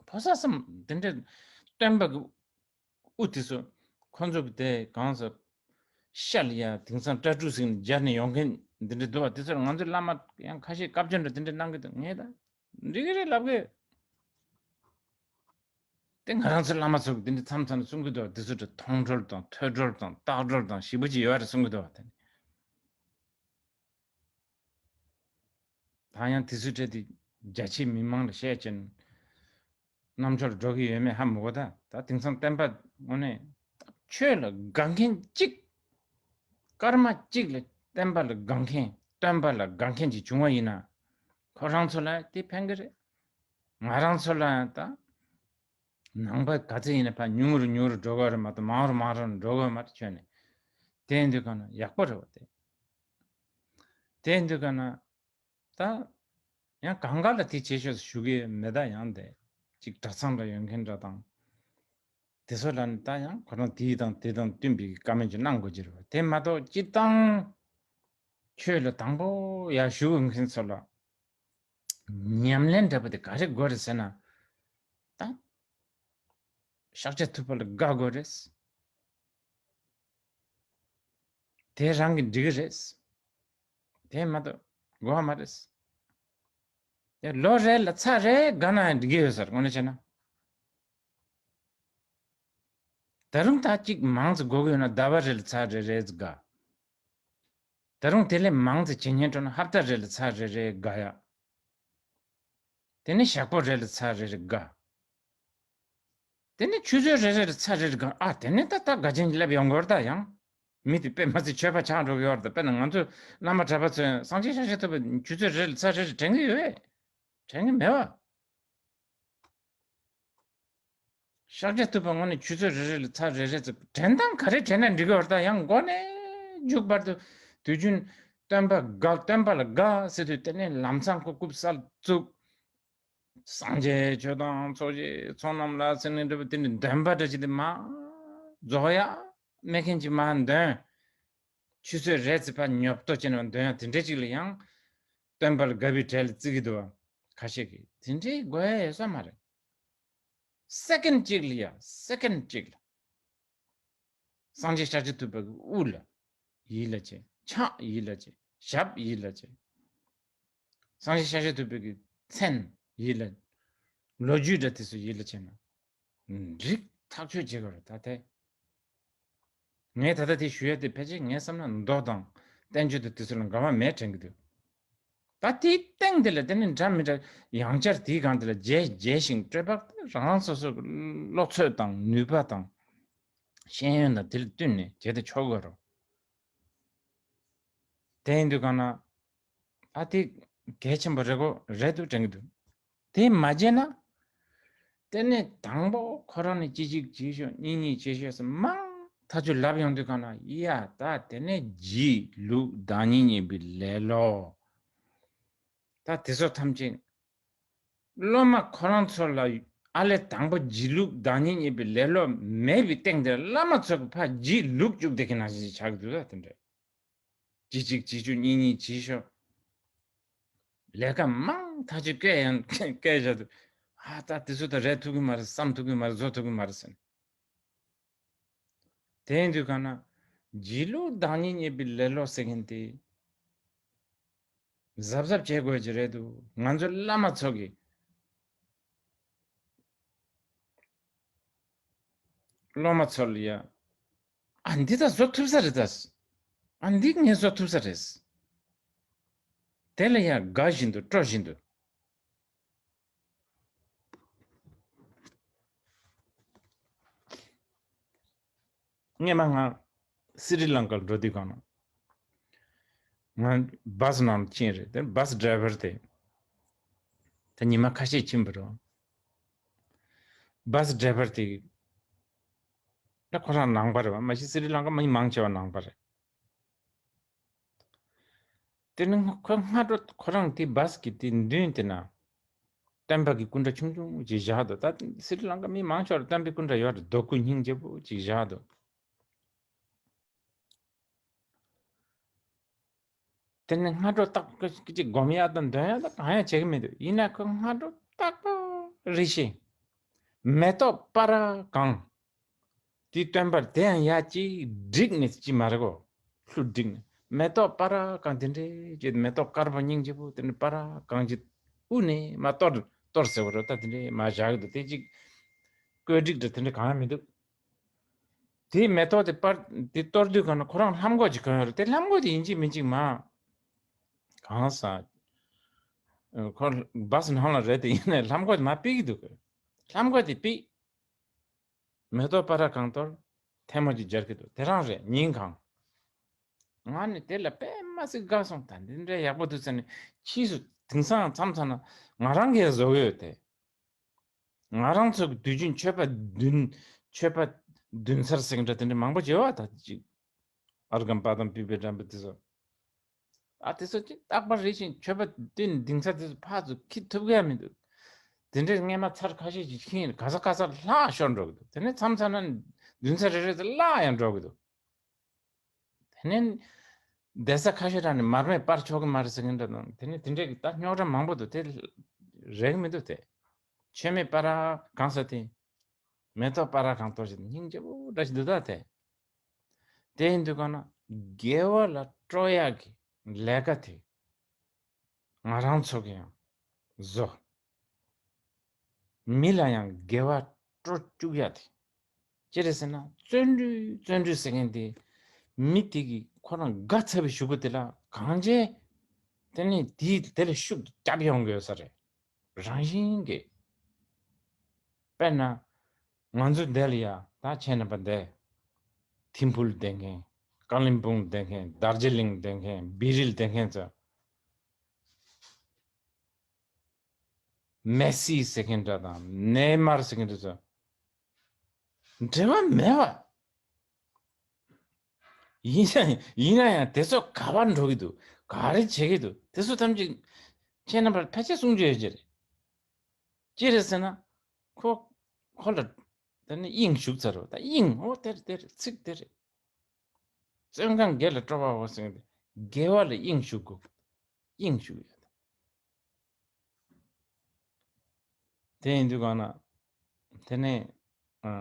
ཕོ་གསར་གསུམ་དེ་འདྲའི་སྟོན་པ་གི་དབུ་དེ་ཚོ་ཁོ་ཚོ་གི་དེ་གང་ཟེར། ཤ་ལ་ཡ་དེང་སང་སྐྲ་ཕྲུག་ཟིག་ནས་སྦྱར་ནས་ཡོང་མཁན་འདི་འདྲ་འདུག་བ། དེ་ཚོར་ང་ཚོའི་བླ་མ་ཡང་ཁ་ཤས་བཀའ་བཀྱོན་འདྲ་དེ་འདྲ་གནང་གི་འདུག་ངས་ད་འགྲིག་གི་རེད་ལབ་གི། དེ་ང་རང་ཚོའི་བླ་མ་ཚོ་གི་དེ་འདྲ་མཚམས་མཚམས་ནས་གསུང་གི་འདུག་བ། དེ་ཚོ་འདྲ་མཐོང་གྲོལ་དང་ཐོས་གྲོལ་དང་བརྟག་གྲོལ་དང་ཞེ་པོ་ཅིག་ཡོད་རེད་གསུང་གི་འདུག་བ། དེ་ནི། ད་ཡང་དེ་ཚོའི་གྲས་དེ་རྒྱ་ཆེའི་མི་མང་ལ་བཤད་ཅན་རྣམ་འབྱོར་འགྲོ་གི་ཡོད་མེད་ཧ་མི་གོ། ད་ད་དེང་སང་བསྟན་པ་དངོས་གནས་ཆོས་ལ་དགའ་མཁན་གཅིག་སྐར་མ་གཅིག་ལ་བསྟན་པ་ལ་དགའ་མཁན། སྟོན་པ་ལ་དགའ་མཁན་ཅིག་བྱུང་བ་ཡིན་ན། ཁོ་རང་ཚོ་ལ་དེ་ཕན་གི་རེད། ང་རང་ཚོ་ལ་ཡང་ད་ནང་པ་ག་ཚོད་ཡིན་ན་ཕར་ཉུང་རུ་ཉུང་རུ་འགྲོ་གི་རེད་མ་གཏོགས་མང་རུ་མང་རུ་འགྲོ་གི་མ་རེད། ཆོས་ནི་དེ་ཡིན་དུས་གང་ན་ཡག་པོ་རེད་བ། དེ་དེ་ཡིན་དུས་གང་ན། ད་ཡང་གང་ག་ལ་དེ་བྱེད་ཤོག་ཞུ་གི་མེད། ད་ཡང་དེ་གཅིག་གྲྭ་ཚང་འདྲ་ཡོད་མཁན་འདྲ་དང་། དེ་ཚོ་ལ་ནི་ད་ཡང་ཁོ་རང་དེ་དང་དེ་དང་བསྟུན་པའི་བཀའ་མོལ་ཅིག་གནང་དགོས་ཀྱི་རེད་བ། དེ་མ་གཏོགས་སྤྱིར་བཏང་ཆོས་ལ་དང་པོ་ཡར་ཞུ་དགོས་མཁན་ཚོ་ལ། ཉམས་ལེན་འདྲ་པོ་དེ་ག་རེ་དགོས་རེད་ཟེར་ན། ད་ཤཱཀྱ་ཐུབ་པ་ལ་དགའ་དགོས་རེད། དེ་རང་གིས་འགྲིག་གི་རེད། དེ་མ་གཏོགས་དགོས་མ་རེད། དེ་ལོ་རེ་ལ་ཚར་རེ་དགའ་ན་ཡང་འགྲིག་གི་ཡོད་ས་རེད། དངོས་གནས་བྱས་ན། ད་རུང་ད་གཅིག་མང་ཙམ་དགོས་ཀྱི་ཡོད་ན་ཟླ་བ་རེ་ལ་ཚར་རེ་རེ་ཙམ་དགའ། ད་རུང་དེ་ལས་མང་ཙམ་བྱེད་སྙིང་འདོད་ན་ཧབ་ཏ་རེ་ལ་ཚར་རེ་རེ་དགའ་ཡ། དེ་ནས་ཞག་པོ་རེ་ལ་ཚར་རེ་རེ་དགའ། དེ་ནས་ཆུ་ཚོད་རེ་རེ་ལ་ཚར་རེ་རེ་དགའ། ཨ་དེ་ནས་ད་ད་དགའ་ཆེན་གྱི་སླེབས་ཡོང་གི་ཡོད་རེད་ད་ཡང་། མི་དེ་དཔེ་མ་སྲིད་ཆོས་པ་ཆགས་འགྲོ་གི་ཡོད་རེད་ད། དཔེར་ན་ང་ཚོ་བླ་མ་གྲྭ་པ་ཚོས་སངས་རྒྱས་ཤཱཀྱ་ཐུབ་པ་ཆུ་ཚོད་རེ་ལ་ཚར་རེ་རེ་དྲན་གྱི་ཡོད་པས། དྲན་གྱི་མེད་པ། ཤཱཀྱ་ཐུབ་པ་དངོས་གནས་ཆུ་ཚོད་རེ་རེ་ལ་ཚར་རེ་རེ་ཙམ་དྲན་སྟངས་ག་རེ་དྲན་ན་འགྲིག་གི་ཡོད་རེད་ད། ཡང་མགོ་ནས་མཇུག་བར་དུ་དུས་རྒྱུན་སྟོན་པ་དགའ། སྟོན་པ་ལ་དགའ་ཟེར་དུས་དེ་ནས་ལམ་སང་ཁོ་རྐུབ་སར་བཙུགས། སངས་རྒྱས་ཆོས་དང་ཚོགས་ཀྱི་ཚོགས་རྣམས་ལ་ཟེར་ནས་འདྲ་པོ་དེ་ནི་འདོན་པ་འདྲ་ཅིག་དེ་མ་རྫོགས་ཡ་མེད་མཁན་ཅིག་མ་འདོན། ཆུ་ཚོད་རེ་ཙམ་ཕར་ཉོབ་ཏོ་བྱས་ནས་འདོན་ཡ་དེ་འདྲ་ཅིག་ལ་ཡང་སྟོན་པ་ལ་དགའ་བའི་གྲལ་ལ་བརྩི་གི་འདུག་བ། ཁ་ཤས་ཀྱིས་དེ་འདྲའི་དགོས་ཡ་ཡོད་ས་མ་རེད། སེ་ཀེན་གཅིག་ལ་ཡ། སེ་ཀེན་གཅིག་ལ། སངས་རྒྱས་ཤཱཀྱ་ཐུབ་པ་གི་དབུ་ལ་ཡིད་ལ་བྱེད། ཕྱག་ཡིད་ལ་བྱེད། ཞབས་ཡིད་ལ་བྱེད། སངས་རྒྱས་ཤཱཀྱ་ཐུབ་པའི་གི་མཚན་ཡིད་ལ། ལོ་རྒྱུས་འདྲ་དེ་ཚོ་ཡིད་ལ་བྱེད་ན། འགྲིག་ཐག་ཆོད་བྱེད་དགོས་རེད་ད་དེ། ངས་ད་ལྟ་དེ་ཞུ་ཡ་དེ་ཕལ་ཆེར་ངས་བསམ་ན་མདོ་དང་བསྟན་བཅོས་དང་དེ་ཚོ་ལ་འགལ་བ་མེད་དྲན་གི་འདུག་ད་དེའི་སྟེང་དེ་ལ་དེ་ནི་འདྲ་མི་འདྲ་ཡང་བསྐྱར་དེའི་སྒང་དེ་ལ་རྒྱས་རྒྱས་ཤིང་སྤྲོས་པ་རང་སོ་སོ་གི་བློ་ཚོད་དང་ནུས་པ་དང་ཤེས་ཡོན་དང་དེ་ལ་བསྟུན་ནས་བྱེད་དུ་ཆོག་གི་རོ། དེ་ཡིན་དུས་གང་ན་ཨ་དེ་གལ་ཆེན་པོ་རེད་གོ། རེད་འདུག་དྲན་གི་འདུག་དེ་མ་བརྗེད་ན། དེ་ནས་དང་པོ་ཁོ་རང་ནས་གཅིག་གཅིག་བྱེད་ཤོག་གཉིས་གཉིས་བྱེད་ཤོག་ཟེར་མང་ཐག་ཆོད་ལབ་ཡོང་དུས་གང་ན་ཡ་ད་དེ་ནས་སྒྱིད་ལུག་བདག་ཉིད་རྙེད་པའི་ལེ་ལོ། ད་དེ་ཚོ་ཐམས་ཅད་སློབ་མ་ཁོ་རང་ཚོ་ལ་ཨ་ལས་དང་པོ་སྒྱིད་ལུག་བདག་ཉིད་རྙེད་པའི་ལེ་ལོ་མེད་པའི་སྟེང་དེར་བླ་མ་ཚོ་གི་ཕར་སྒྱིད་ལུག་བཅུག་བསྡད་མཁན་ནང་བཞིན་ཆགས་ཀྱི་འདུག་ད་དེ་འདྲ། གཅིག་གཅིག་བྱེད་ཤོག་གཉིས་གཉིས་བྱེད་ཤོག་ལས་ཀ་མང་ཐག་ཆོད་བཀལ་ཡང་བཀལ་བཞག་འདུག་ཨ་ད་དེ་ཚོ་ད་རེད་ཐུབ་ཀྱི་མ་རེད། བསམ་ཐུབ་ཀྱི་མ་རེད། བཟོ་ཐུབ་ཀྱི་མ་རེད་ཟེར་ནས། དེ་ཡིན་དུས་གང་ན་སྒྱིད་ལུག་བདག་ཉིད་རྙེད་པའི་ལེ་ལོ་ཟེར་མཁན་དེ་གཟབ་གཟབ་བྱེད་དགོས་ཀྱི་རེད་འདུག་ང་ཚོ་བླ་མ་ཚོ་གིས་སློབ་མ་ཚོ་ལ་ཡ། ཨ་འདི་ད་བཟོ་ཐུབ་ས་རེད་ད། ཨ་འདི་ངས་བཟོ་ཐུབ་ས་རེད། དེ་ལ་ཡ་དགའ་བཞིན་དུ་སྤྲོ་བཞིན་དུ། སྔས་མ་ང་སི་རི་ལང་ཀར་འགྲོ་དུས་གང་ན། ང་བཱ་སི་ནང་ཕྱིན་རེད། དེ་བཱ་སི་ཌ་རའི་བར་དེ། ད་ཉི་མ་ཁ་ཤས་ཕྱིན་པ་རེད། བཱ་སི་ཌ་རའི་བར་དེ། ད་ཁོ་རང་ནང་པ་རེད་བ། མ་གཞི་སི་རི་ལང་ཀ་མི་མང་ཆེ་བ་ནང་པ་རེད། དེ་ནི་ཁོ་སྔ་དྲོ་ཁོ་རང་དེ་བཱ་སི་གི་དེ་མདུན་དེ་ན། སྟོན་པ་གི་སྐུ་འདྲ་ཆུང་ཆུང་ཅིག་བཞག་འདུག་ད་སི་རི་ལང་ཀ་མི་མང་ཆེ་བར་སྟོན་པའི་སྐུ་འདྲ་ཡོད་རེད། རྡོ་སྐུ་སྙིང་རྗེ་པོ་ཅིག་བཞག་འདུག་དེ་ནས་སྔ་དྲོ་རྟག་པར་ཅིག་སྒོམ་ཡག་དང་འདོན་ཡག་དང་གང་ཡང་བྱེད་ཀྱི་མི་འདུག་ཡིན་ན་ཁོ་སྔ་དྲོ་རྟག་པར་རེ་ཞིག་མེ་ཏོག་སྤར་གང་། དེའི་སྟོན་པར་དེ་ཡང་ཡ་གཅིག་བསྒྲིགས་ནས་ཅི་མ་རེད་གོ། ལྷུ་བསྒྲིགས་ནས་མེ་ཏོག་སྤར་གང་དེ་འདྲའི་ཅིག་མེ་ཏོག་དཀར་པོ་སྙིང་རྗེ་པོ་དེ་འདྲ་སྤར་གང་ཅིག་དབུ་ནས་མར་གཏོར་གཏོར་ཟེར་བ་རེད། ད་དེ་འདྲའི་མར་བཞག་གི་འདུག་དེ་ཅིག་བཀོད་སྒྲིག་འདྲ་དེ་འདྲ་གང་ཡང་མི་འདུག་དེའི་མེ་ཏོག་དེ་སྤར་དེ་གཏོར་དུས་གང་ན་ཁོ་རང་ལྷམ་གོག་ཅིག་གོན་ཡོད་རེད། དེ་ལྷམ་གོག་དེ་ཡིན་གཅིག་མིན་གཅིག་མ་གང་ཟག་ཁོ་བཱ་སི་ནང་ལ་རེད། དེ་ཡིན་ནའི་ལྷམ་གོག་དེ་མར་ཕུད་ཀྱི་འདུག་ལྷམ་གོག་དེ་ཕུད། མེ་ཏོག་སྤར་གང་གཏོར། ཐལ་མོ་ཅིག་སྦྱར་གྱི་འདུག་དེ་རང་རེད་ཉིན་གང་། ང་ནི་དེ་ལ་དཔེ་མ་སྲིད་དགའ་སོང་། ད་འདི་འདྲའི་ཡག་པོ་འདུག་ཟེར་ནས་ཕྱིས་སུ་དེང་སང་མཚམས་མཚམས་ན་ང་རང་གིས་བཟོ་གི་ཡོད་དེ། ང་རང་ཚོ་གི་དུས་རྒྱུན་མཆོད་པ་འདོན་མཆོད་པ་འདོན་སར་ཟེར་གྱི་འདྲ་དེ་འདྲ་མང་པོ་བྱེད་པ་ད་ཅིག་ཨརྒྷཾ་པཱ་དཾ་པུཥྤེ་བཛྲ་འདི་ཚོ། ཨ་དེ་ཚོ་ཅིག་རྟག་པར་རེ་བཞིན་མཆོད་པ་འདོན་འདོན་ས་དེ་ཚོ་ཕར་ཚུར་འཁྱེར་ཐུབ་ཀྱི་ཡ་མི་འདུག་དེ་འདྲའི་སྔས་མ་ཚར་ཁ་ཤས་ཅིག་ཁྱེར་ག་ས་ག་སར་ལྷག་ཤོར་འགྲོ་གི་འདུག་དེ་ནས་མཚམས་མཚམས་ན་འདོན་ས་རེ་རེ་དེ་བརླག་ཡང་འགྲོ་གི་འདུག་དེ་ནས་ གདན་ས་ཁ་ཤས་རང་ནས་མར་མེ་སྤར་ཆོག་གི་མ་རེད་ཟེར་མཁན་འདྲ་དང་། དེ་ནས་དེ་འདྲའི་ད་རྙོག་དྲ་མང་པོ་འདུག་དེ་རེག་མི་འདུག་དེ་མཆོད་མེ་སྤར་གང་ས་དེ། མེ་ཏོག་སྤར་གང་གཏོར་ཞིག་སྙིང་རྗེ་པོ་འདྲ་ཞིག་འདུག་ད་དེ། དེ་ཡིན་དུས་གང་ན་དགེ་བ་ལ་སྤྲོ་ཡག་གི་ལས་ཀ་དེ་ང་རང་ཚོ་གི་ཡང་བཟོ། མི་ལ་ཡང་དགེ་བ་སྤྲོ་བཅུག་ཡག་དེ། ཅི་རེད་ཟེར་ན་བརྩོན་འགྲུས་བརྩོན་འགྲུས་ཟེར་མཁན་དེ་མི་དེ་གི་ཁོ་རང་དགའ་ཚར་བའི་གཞུག་གུ་དེ་ལ་གང་བྱས་དེ་ནི་དེ་དེ་ལ་ཤུགས་རྒྱབ་ཡོང་གི་ཡོད་ས་རེད། རང་བཞིན་གྱིས། དཔེར་ན། ང་ཚོ་འདི་ལ་ཡ་ད་ཁྱེད་རྣམ་པ་འདི། ཐིམ་ཕུལ་བསྡད་མཁན། ཀ་ལིམ་པོང་བསྡད་མཁན། དར་ཇི་ལིང་བསྡད་མཁན། བི་རིལ་བསྡད་མཁན་ཚོ། མེ་སི་ཟེར་མཁན་འདྲ་དང་ནེ་མར་ཟེར་མཁན་འདྲ་ཚོ། འབྲེལ་བ་མེད་པ། ཡིན་ཡང་ཡིན་ན་ཡང་དེ་ཚོ་ག་པར་འགྲོ་གི་འདུག་ག་རེ་བྱེད་ཀྱི་འདུག་དེ་ཚོ་ཐམས་ཅད་ཁྱེད་རྣམ་པར་ཕལ་ཆེར་གསུང་རྒྱུ་ཡོད་ཀྱི་རེད། ཅི་རེད་ཟེར་ན། ཁོ་ཁོ་ལ་དེ་ནི་དབྱིངས་ཞུགས་ཚར་རོ། ད་དབྱིངས་འོ་དེ་རེད་དེ་རེད་ཚིག་དེ་རེད། བརྩོན་གང་དགེ་ལ་སྤྲོ་བའོ་ཟེར་ཏེ་དགེ་བ་ལ་དབྱིངས་ཞུགས་དགོས། དབྱིངས་ཞུགས་ཡོད། དེ་ཡིན་དུས་གང་ན། དེ་ནས་ཨ།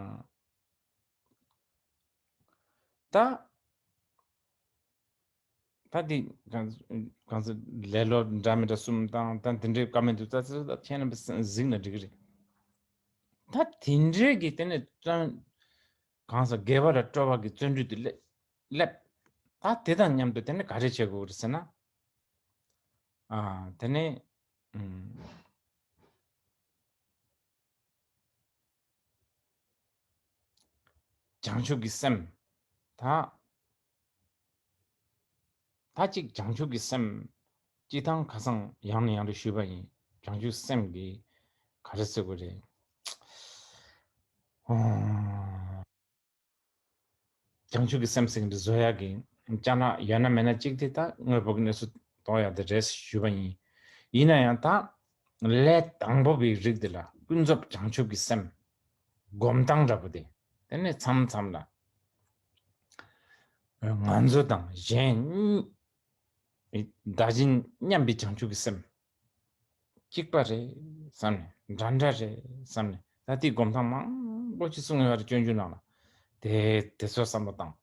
ད། ད་འདི་གང་གང་ཚེ་ལེ་ལོ་འདྲ་མི་འདྲ་གསུམ་དང་ད་འདི་འདྲའི་བཀའ་མོལ་འདུག་ད་ཚེ་ད་ཁྱེད་རྣམ་པས་གཟིགས་ན་འགྲིག་གི་རེད། ད་དེ་འདྲའི་གི་དེ་ནས་བརྩོན་གང་ཟག་དགེ་བ་ལ་སྤྲོ་བ་གི་བརྩོན་འགྲུས་དེ་སླེབས་སླེབས། ད་དེ་དང་མཉམ་དུ་དེ་ནས་ག་རེ་བྱེད་དགོས་རེད་ཟེར་ན། ཨ་དེ་ནས་ཨུམ། བྱང་ཆུབ་ཀྱི་སེམས། ད། ད་གཅིག་བྱང་ཆུབ་ཀྱི་སེམས། སྤྱི་དང་ཁ་སང་ཡང་ནས་ཡང་དུ་ཞུས་པ་ཡིན། བྱང་ཆུབ་སེམས་ཀྱི་ག་རེ་ཟེར་དགོས་རེད། ཨོ། བྱང་ཆུབ་ཀྱི་སེམས་ཟེར་གྱི་འདི་བཟོ་ཡག་གི་ཅ་ལག་ཡོད་ན་མེད་ན་གཅིག་དེ་ད་དངོས་པོ་གི་གནས་སུ་གཏོང་ཡག་དེ་རེད་ཞུས་པ་ཡིན། ཡིན་ན་ཡང་ད་ལས་དང་པོ་པའི་རིགས་དེ་ལ་ཀུན་རྫོབ་བྱང་ཆུབ་ཀྱི་སེམས། སྒོམ་སྟངས་འདྲ་པོ་དེ། དེ་ནས་མཚམས་མཚམས་ལ་ང་ཚོ་དང་གཞན་གཉིས། བདག་གཞན་མཉམ་པའི་བྱང་ཆུབ་ཀྱི་སེམས། གཅིག་པ་རེད་བསམ་ནས་འདྲ་འདྲ་རེད་བསམ་ནས་ད་ལྟའི་སྒོམ་སྟངས་མང་པོ་ཅིག་གསུངས་ཡོད་རེད་སྤྱོད་འཇུག་ནང་ལ། དེ་དེ་ཚོ་བསམ་བློ་བཏང་།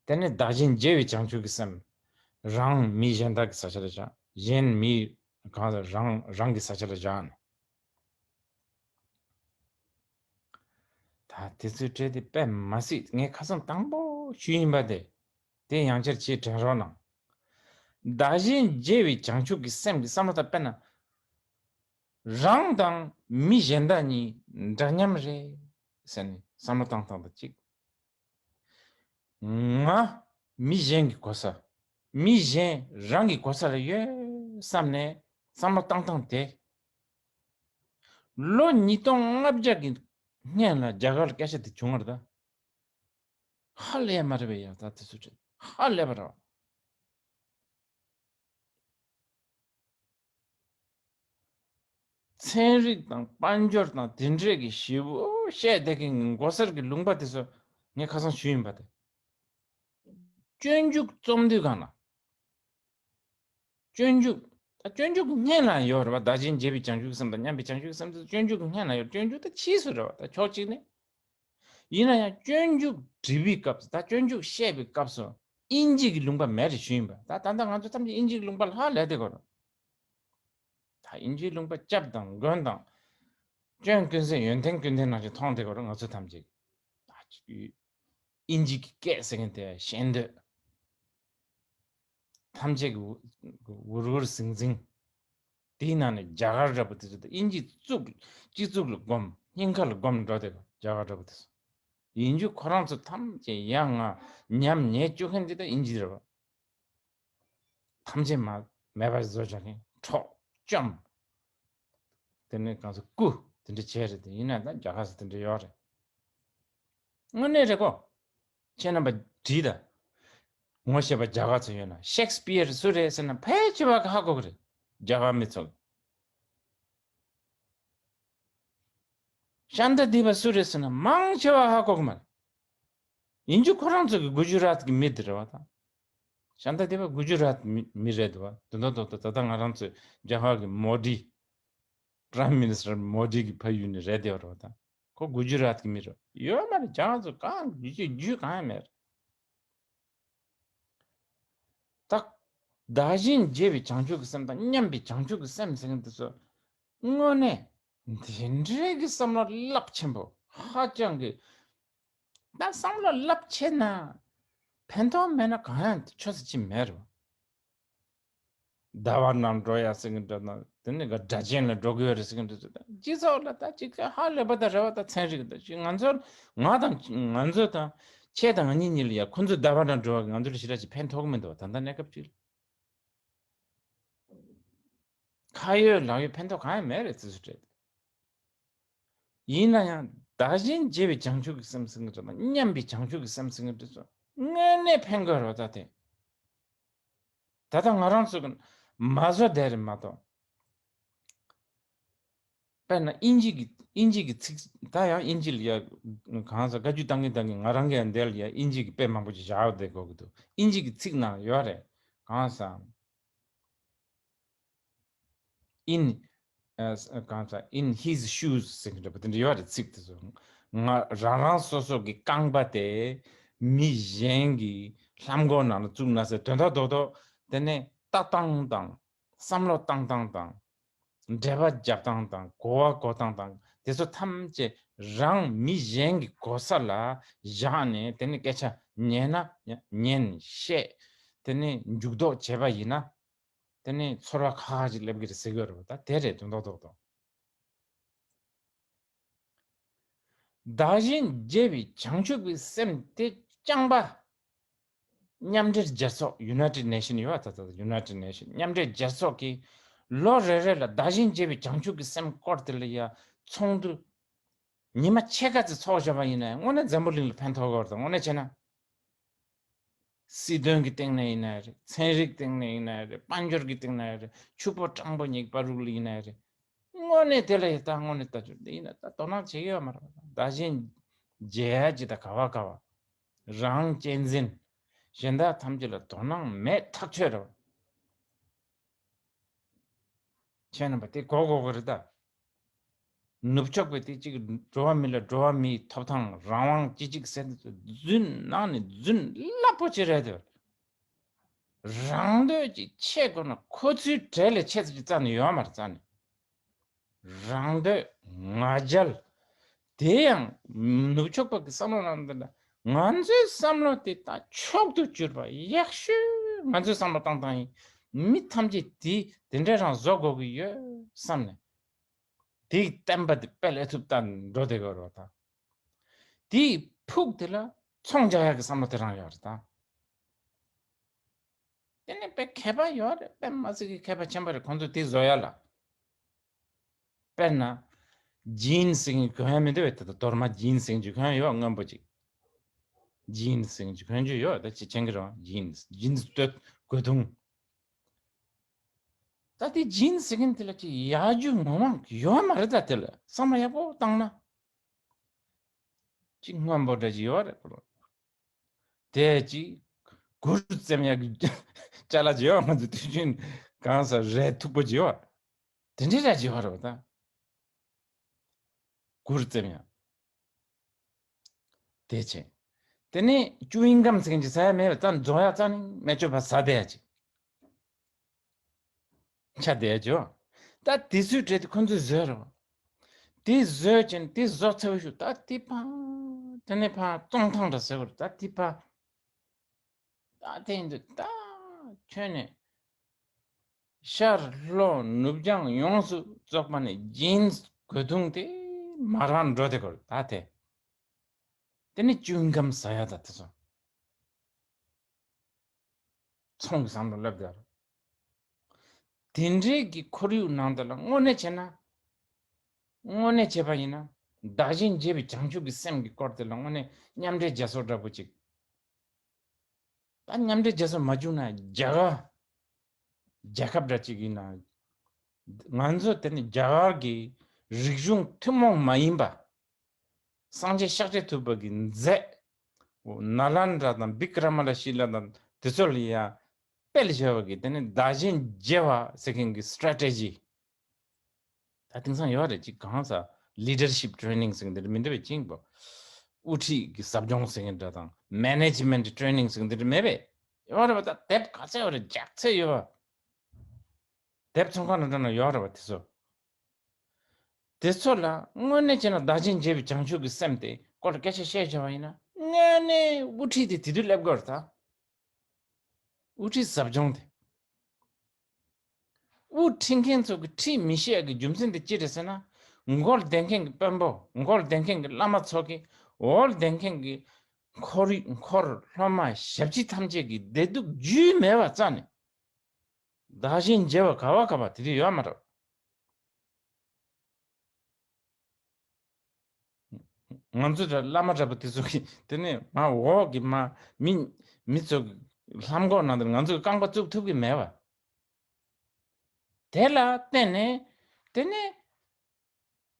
དེ་ནས་བདག་གཞན་བརྗེ་བའི་བྱང་ཆུབ་ཀྱི་སེམས། རང་མི་གཞན་དག་གི་ས་ཆ་ལ་བཞག་གཞན་མི་གང་ཟག་རང་རང་གི་ས་ཆ་ལ་བཞག་ནས། ད་དེ་ཚོའི་གྲས་དེ་དཔེ་མ་སྲིད་ངས་ཁ་སང་དང་པོ་ཞུས་ཡིན་པ་དེ། དེ་ཡང་བསྐྱར་ཅིག་དྲན་རོགས་གནང་། བདག་གཞན་བརྗེ་བའི་བྱང་ཆུབ་ཀྱི་སེམས་ཀྱི་བསམ་བློ་དང་དཔེར་ན། རང་དང་མི་གཞན་དག་གཉིས་འདྲ་མཉམ་རེད་ཟེར་ནས་བསམ་བློ་བཏང་སྟངས་དང་གཅིག་ང་མི་གཞན་གྱི་གོ་ས། མི་གཞན་རང་གི་གོ་ས་ལ་ཡོད་བསམ་ནས་བསམ་བློ་བཏང་སྟངས་དེ། ལོ་ཉིས་སྟོང་ལྔ་བརྒྱ་གི་སྔན་ལ་རྒྱ་གར་ལ་སྐད་ཆ་དེ་བྱུང་བ་རེད་ད། ཧ་ལས་མ་རེད་པས་ཡ་ད་དེ་ཚོ་ཧ་ལས་པ་རེད། ཚན་རིག་དང་དཔལ་འབྱོར་དང་དེ་འདྲས་ཀྱི་ཞེ་པོ་བཤད་བསྡད་མཁན་གྱི་མགོ་སེར་གྱི་ལུང་པ་དེ་ཚོ་ངས་ཁ་སང་ཞུས་ཡིན་པ་དེ། སྤྱོད་འཇུག་རྩོམ་དུས་གང་ལ། སྤྱོད་འཇུག་ད་སྤྱོད་འཇུག་སྔན་ལ་ཡོད་རེད་བ། བདག་གཞན་བརྗེ་བའི་བྱང་ཆུབ་སེམས་དང་མཉམ་པའི་བྱང་ཆུབ་སེམས་དེ་སྤྱོད་འཇུག་སྔན་ལ་ཡོད། སྤྱོད་འཇུག་ད་ཕྱིས་སུ་རེད་བ། ད་ཕྱོགས་གཅིག་ནས། ཡིན་ན་ཡང་སྤྱོད་འཇུག་འབྲི་བའི་སྐབས་སུ་ད་སྤྱོད་འཇུག་བཤད་པའི་སྐབས་སུ་དབྱིན་ཇི་གི་ལུང་པ་མེད་རེད་ཞུས་ཡིན་པ། ད་ད་ལྟ་ང་ཚོ་ཐམས་ཅད་དབྱིན་ཇི་གི་ལུང་པ་ལ་ཧ་ལས་བསྡད་ཀྱི་ཡོད་རེད། ད་དབྱིན་ཇིའི་ལུང་པ་སྐྱབས་དང་མགོན་དང་། སྐྱོན་ཀུན་ཟད་ཡོན་ཏན་ཀུན་ལྡན་ནང་བཞིན་མཐོང་བསྡད་ཀྱི་ཡོད་རེད་ང་ཚོ་ཐམས་ཅད་ཀྱིས། ད་དབྱིན་ཇི་གི་སྐད་ཟེར་མཁན་དེ་ཤེས་འདོད། ཐམས་ཅད་ཀྱི་འུར་འུར་ཟིང་ཟིང་། དེའི་ནང་ནས་རྒྱ་གར་འདྲ་པོ་དེ་ཚོ་དང་དབྱིན་ཇི་གཙུག་སྤྱི་གཙུག་ལ་སྒོམ་སྙིང་ཁ་ལ་སྒོམ་འགྲོ་བསྡད་ཀྱི་རྒྱ་གར་འདྲ་པོ་དེ་ཚོ། ཡིན་རྒྱུ་ཁོ་རང་ཚོ་ཐམས་ཅད་ཡ་ང་ཉམས་ཉེས་བཅུག་མཁན་དེ་དག་དབྱིན་ཇི་རེད་བ། ཐམས་ཅད་མ་མེད་པ་བཟོ་བྱ་མཁན་འཕྲོག་བཅོམ། དེ་ནས་གང་ཟག་རྐུ་དེ་འདྲ་བྱས་རེད་དེ་ཡིན་ན་ད་རྒྱ་གར་སུ་དེ་འདྲ་ཡོད་རེད། དངོས་གནས་རེད་གོ། ཁྱེད་རྣམ་པ་བྲིས་ད། ངོ་ཤེས་པ་རྒྱ་གར་ཚོ་ཡོད་ན་ཤེག་སྤིར་སུ་རེད་ཟེར་ན་ཕལ་ཆེ་བ་གི་ཧ་གོ་གི་རེད། རྒྱ་གར་མི་ཚོ། ཤཱནྟ་དྷི་པ་སུ་རེད་ཟེར་ན་མང་ཆེ་བ་ཧ་གོ་གི་མ་རེད། ཡིན་རྒྱུ་ཁོ་རང་ཚོ་གི་གུ་ཇུ་རཱཏ་གི་མི་དེ་རེད་བ་དང་། ཤཱནྟ་དེ་བ་གུ་ཇུ་རཱཏ་མི་མི་རེད་འདུག་བ། དོན་དག་ཏོག་ཏོ་ད་ལྟ་ང་རང་ཚོའི་རྒྱ་གར་གྱི་མོ་ཌི། Prime Minister མོ་ཌི་གི་ཕ་ཡུལ་ནས་རེད་དེ་བ་རེད་བ་ད། ཁོ་གུ་ཇུ་རཱཏ་གི་མི་རེད། ཡོད་མ་རེད། རྒྱ་གར་ཚོ་གང་རྒྱུ་ཅི་རྒྱུ་གང་ཡང་མེད་རེད། ད། བདག་གཞན་བརྗེ་བའི་བྱང་ཆུབ་ཀྱི་སེམས་དང་མཉམ་པའི་བྱང་ཆུབ་ཀྱི་སེམས་ཟེར་མཁན་དེ་ཚོ། དངོས་གནས། འདི་འདྲའི་གི་བསམ་བློ་རླབས་ཆེན་པོ། ཧ་ཅང་གི། ད་བསམ་བློ་རླབས་ཆེ་ན། ཕན་ཐོགས་མེད་ན་གང་ཡང་ཆོས་སུ་ཅི་མེད་རེད། ཟླ་བ་ནང་འགྲོ་ཡ་ཟེར་གི་འདྲ་ན་དེ་ནི་ག་སྒྲ་གཅན་ལ་འགྲོ་གི་ཡོད་རེད་ཟེར་གི་འདྲ་ཟེར། སྤྱི་ཚོགས་ལ་ད་ཅིག་ཧ་ལས་པ་དང་རེ་བ་དང་ཚན་རིག་དང་ཅིག་ང་ཚོར་ང་དང་ང་ཚོ་དང་ཁྱེད་དང་ང་གཉིས་གཉིས་ལ་ཡ་ཁོ་ཚོ་ཟླ་བ་ནང་འགྲོ་བ་གི་ང་ཚོ་ལ་ཞེ་དྲག་ཅིག་ཕན་ཐོགས་གི་མི་འདུག་ད་ལྟ་གནས་སྐབས་ཅིག་ལ་ཁ་ཡོད་ལག་ཡོད་ཕན་ཐོགས་གང་ཡང་མེད་རེད་ཙི་སུ་སྤྲད། ཡིན་ན་ཡང་བདག་གཞན་བརྗེ་བའི་བྱང་ཆུབ་ཀྱི་སེམས་ཟེར་གི་འདྲ་དང་མཉམ་པའི་བྱང་ཆུབ་ཀྱི་སེམས་ཟེར་གི་འདྲ་ཚོ་དངོས་གནས་ཕན་དགོས་རེད་ད་དེ། ད་ལྟ་ང་རང་ཚོ་གི་མ་བཟོ་བསྡད་རེད་མ་གཏོགས། དཔེར་ན་དབྱིན་ཇི་གི་དབྱིན་ཇི་གི་ཚིག་ད་ཡང་དབྱིན་ཇི་ལ་ཡ་གང་ཟེར་བཀའ་བརྒྱུད་བཏང་གིན་བཏང་གིན་ང་རང་གི་ཡང་འདིར་ལ་ཡ་དབྱིན་ཇི་གི་དཔེ་མང་པོ་ཅིག་བཞག་བསྡད་དགོས་ཀྱི་འདུག་དབྱིན་ཇི་གི་ཚིག་ནང་ཡོད་རེད། གང་ཟེར། in གང་ཟེར། In his shoes ཟེར་གྱི་འདྲ་པོ་དེ་འདྲ་ཡོད་རེད། ཚིག་དེ་ཚོ་ང་རང་རང་སོ་སོ་གི་རྐང་པ་དེ་མི་གཞན་གྱི་ལྷམ་གོག་ནང་ལ་བཙུགས་ན་ཟེར། དོན་དག་རྡོག་རྡོག་དེ་ནས་ལྟ་སྟངས་དང་བསམ་བློ་བཏང་སྟངས་དང་འགྲེལ་པ་རྒྱབ་སྟངས་དང་གོ་བ་གོ་སྟངས་དང་དེ་ཚོ་ཐམས་ཅད་རང་མི་གཞན་གྱི་གོ་ས་ལ་བཞག་ནས་དེ་ནས་སྐད་ཆ་ཉན་ན་ཉན་བཤད་དེ་ནས་འཇུག་ལྡོག་བྱས་པ་ཡིན་ན། དེ་ནས་ཚོར་བ་ཁག་ཁག་ཅིག་སླེབས་ཀྱི་རེད་ཟེར་གྱི་ཡོད་རེད་པ། ད་དེ་རེད་དོན་དག་རྡོག་རྡོག་བདག་གཞན་བརྗེ་བའི་བྱང་ཆུབ་ཀྱི་སེམས་དེ་རྐྱང་པ། མཉམ་འབྲེལ་རྒྱལ་ཚོགས་United Nation ཡོད་པ། ད་ད་United Nation མཉམ་འབྲེལ་རྒྱལ་ཚོགས་ཀྱིས་ལོ་རེ་རེ་ལ་བདག་གཞན་བརྗེ་བའི་བྱང་ཆུབ་ཀྱི་སེམས་སྐོར་དེ་ལ་ཡ་ཚོགས་འདུ་ཉི་མ་ཕྱེད་ཀ་ཙམ་ཚོགས་བཞག་པ་ཡིན་ན་དངོས་གནས་འཛམ་བུ་གླིང་ལ་ཕན་ཐོགས་ཀྱི་ཡོད་རེད། དངོས་གནས་བྱས་ན། སྲིད་དོན་གྱི་སྟེང་ནས་ཡིན་ན་རེད། ཚན་རིག་སྟེང་ནས་ཡིན་ན་རེད། དཔལ་འབྱོར་གྱི་སྟེང་ན་རེད། ཕྱུག་པོ་སྤྲང་པོ་ཉེས་པ་རུག་ལ་ཡིན་ན་རེད། དངོས་གནས་དེ་ལ་ཡི་ད་དངོས་གནས་ལྟ་རྒྱུ་འདི་ཡིན་ན་ད་དོ་སྣང་བྱེད་ཀྱི་ཡོད་མ་རེད། བདག་གཞན་བརྗེ་ཡ་ཅི་ད་ག་བ་ག་བ། རང་གཅེས་འཛིན། གཞན་དག་ཐམས་ཅད་ལ་དོ་སྣང་མེད་ཐག་ཆོད་རེད། ཁྱེད་རྣམ་པ་དེ་གོ་གོ་གི་རེད་ད། ནུབ་ཕྱོགས་པའི་དེ་གཅིག་འགྲོ་བ་མི་ལ་འགྲོ་བ་མིའི་ཐོབ་ཐང་རང་དབང་སྤྱི་གཅིག་ཟེར་དེ་ཚོ་རྫུན་ནང་ནས་རྫུན་རླབས་པོ་ཆེ་རེད་དེ། རང་འདོད་ཀྱི་ཆེད་དགོས་ན་ཁོ་ཚོའི་གྲས་ལས་ཆེ་ཙམ་ཅིག་རྩ་ནས་ཡོད་མ་རེད་རྩ་ནས། རང་འདོད་ང་རྒྱལ། དེ་ཡང་ནུབ་ཕྱོགས་པ་གི་བསམ་བློ་ནང་འདི་ལ་ང་ཚོའི་བསམ་བློ་དེ་ད་མཆོག་ཏུ་གྱུར་པ་ཡག་ཤོས་ང་ཚོའི་བསམ་བློ་བཏང་སྟངས་ཡིན། མི་ཐམས་ཅད་དེ་དེ་འདྲ་རང་བཟོ་དགོས་ཀྱི་ཡོད་བསམ་ནས། དེའི་བསྟན་པ་དེ་སྤེལ་ཨེ་ཐུབ་ད་འགྲོ་བསྡད་དགོས་རེད་པ་ད། དེའི་ཕུགས་དེ་ལ་ཚོང་རྒྱག་ཡག་གི་བསམ་བློ་དེ་རང་ཡོད་རེད་ད། དེ་ནས་དཔེ་མཁས་པ་ཡོད་རེད། དཔེ་མ་སྲིད་ཀྱི་མཁས་པ་ཆེན་པོ་རེད། ཁོང་ཚོ་དེ་བཟོ་ཡ་ལ། དཔེར་ན། ཇིན་ཟེར་མཁན་གྱོན་ཡ་མི་འདུག་བས། ད་ལྟ་རྡོར་མ་ཇིན་ཟེར་མཁན་གྱི་གྱོན་ཡ་ཡོད་སྔོན་པོ་ཅིག་ཇིན་ཟེར་མཁན་གྱི་གྱོན་རྒྱུ་ཡོད། ད་ཅི་ཆེན་གྱི་རང་ཇིན་ཇིན་སྟོད་གོས་ཐུང་། ད་དེ་ཇིན་ཟེར་མཁན་དེ་ལ་ཅི་ཡག་རྒྱུ་ངོ་མ་ཡོད་མ་རེད། ད་དེ་ལ་བསམ་བློ་ཡག་པོ་བཏང་ན། ཅིག་སྔོན་པོ་འདྲ་ཅིག་ཡོད་རེད་ཁོ་ལ། དེ་ཅིག་གུར་བཙེམ་ཡག་གི་ཅ་ལག་ཅིག་ཡོད། ང་ཚོ་དུས་རྒྱུན་གང་ཟག་རས་མཐུག་པོ་ཅིག་ཡོད། དེ་འདྲའི་འདྲ་ཅིག་ཡོད་རེད་པ་ད། གུར་བཙེམ་ཡག་དེ་བྱས། དེ་ནས་ཅུ་ཡིང་གམ་ཟེར་མཁན་ཅིག་ཟ་ཡ་མེད་པ་ད་རྫོང་ཡག་རྩ་ནས་མེད་ཆོག་པ་ཟ་བསྡད་ཡ་ཅིག་ཆ་བསྡད་ཡ་ཅིག་ཡོད། ད་དེ་ཚོའི་གྲས་དེ་ཁོ་ཚོས་བཟོས་རེད་པ། དེ་བཟོས་ཅན་དེ་བཟོ་ཚར་བའི་ཤུགས་ད་དེ་ཕ། དེ་ནས་ཕ་བཙོང་ཐང་འདྲ་ཟེར་བ་རེད། ད་དེ་ཕ། ད་དེ་ཡིན་དུས་ད་ཁྱོན་ནས་ཤར་ལྷོ་ནུབ་བྱང་ཡོངས་སུ་རྫོགས་པ་ནས་ཇིན་གོས་ཐུང་དེ་མར་འགྲོ་དེ་གོ་ད་དེ། དེ་ནས་ཅུན་གམ་ཟ་ཡ་ད་དེ་ཚོ། ཚོང་གི་བསམ་བློ་སླེབས་དེ་རེད། དེ་འདྲའི་གི་ཁོར་ཡུག་ནང་དེ་ལ་དངོས་གནས་བྱས་ན། དངོས་གནས་བྱས་པ་ཡིན་ན། བདག་གཞན་བརྗེ་བའི་བྱང་ཆུབ་ཀྱི་སེམས་ཀྱི་སྐོར་དེ་ལ་དངོས་གནས་མཉམ་འབྲེལ་རྒྱལ་ཚོགས་འདྲ་པོ་ཅིག་ད་མཉམ་འབྲེལ་རྒྱལ་ཚོགས་མ་བཅུག་ན་རྒྱ་གར། རྒྱལ་ཁབ་འདྲ་ཅིག་ཡིན་ན། ང་ཚོ་དེ་ནི་རྒྱ་གར་གྱི་རིག་གཞུང་ཐུན་མོང་མ་ཡིན་པ། སངས་རྒྱས་ཤཱཀྱ་ཐུབ་པ་གི་མཛད། ནཱ་ལནྡྲ་དང་བི་ཀྲ་མ་ལ་ཤི་ལ་དང་དེ་ཚོ་ལ་ཡང་ སྤེལ་བྱས་པ་གི་དེ་ནི་བདག་གཞན་བརྗེ་བ་ཟེར་མཁན་གྱི་strategy། ད་དེང་སང་ཡོད་རེད། ཅིག་གང་ཟེར་leadership training་ཟེར་མཁན་དེ་འདྲ་མི་འདུག་པས། ཅིག་པོ་དབུ་ཁྲིད་ཀྱི་ཟབ་སྦྱོང་ཟེར་མཁན་འདྲ་དང་management training་ཟེར་མཁན་དེ་འདྲ་མེད་པས། ཡོད་རེད་པ། ད་དེབ་ག་ཚད་ཡོད་རེད། ལྗགས་ཚད་ཡོད་པ། དེབ་ཚོང་ཁང་ནང་འདྲ་ན་ཡོད་རེད་པ་དེ་ཚོ། དེ་ཚོ་ལ་དངོས་གནས་བྱས་ན་བདག་གཞན་བརྗེ་བའི་བྱང་ཆུབ་ཀྱི་སེམས་དེ་སྐོར་ལ་སྐད་ཆ་བཤད་བྱ་བ་ཡིན་ན། དངོས་གནས་དབུ་ཁྲིད་དེ་དེ་དུས་སླེབས་དགོས་རེད་ད། དབུ་ཁྲིད་ཟབ་སྦྱོང་དེ། དབུ་ཁྲིད་མཁན་ཚོ་གི་ཁྲིད་མི་ཤེས་ཀྱི་རྒྱུ་མཚན་དེ་ཅི་རེད་ཟེར་ན། མགོ་ལ་བསྡད་མཁན་གྱི་དཔོན་པོ། མགོ་ལ་བསྡད་མཁན་གྱི་བླ་མ་ཚོ་གིས། འོག་ལ་བསྡད་མཁན་གྱི་འཁོར་འཁོར་སློབ་མ་ཞབས་ཕྱི་ཐམས་ཅད་ཀྱི་བདེ་སྡུག་རྒྱུས་མེད་པ་རྩ་ནས། བདག་གཞན་བརྗེ་བ་ག་བ་ག་བ་དེ་དུས་ཡོད་མ་རེད། ང་ཚོ་འདྲ་བླ་མ་འདྲ་པོ་དེ་ཚོ་གིས་དེ་ནས་མ་འོག་གི་མ་མི་མི་ཚོ་གི་ལྷམ་གོག་ནང་དུ་ང་ཚོ་གི་རྐང་པ་བཙུགས་ཐུབ་ཀྱི་མེད་པ། དེ་ལ་བརྟེན་ནས་དེ་ནས་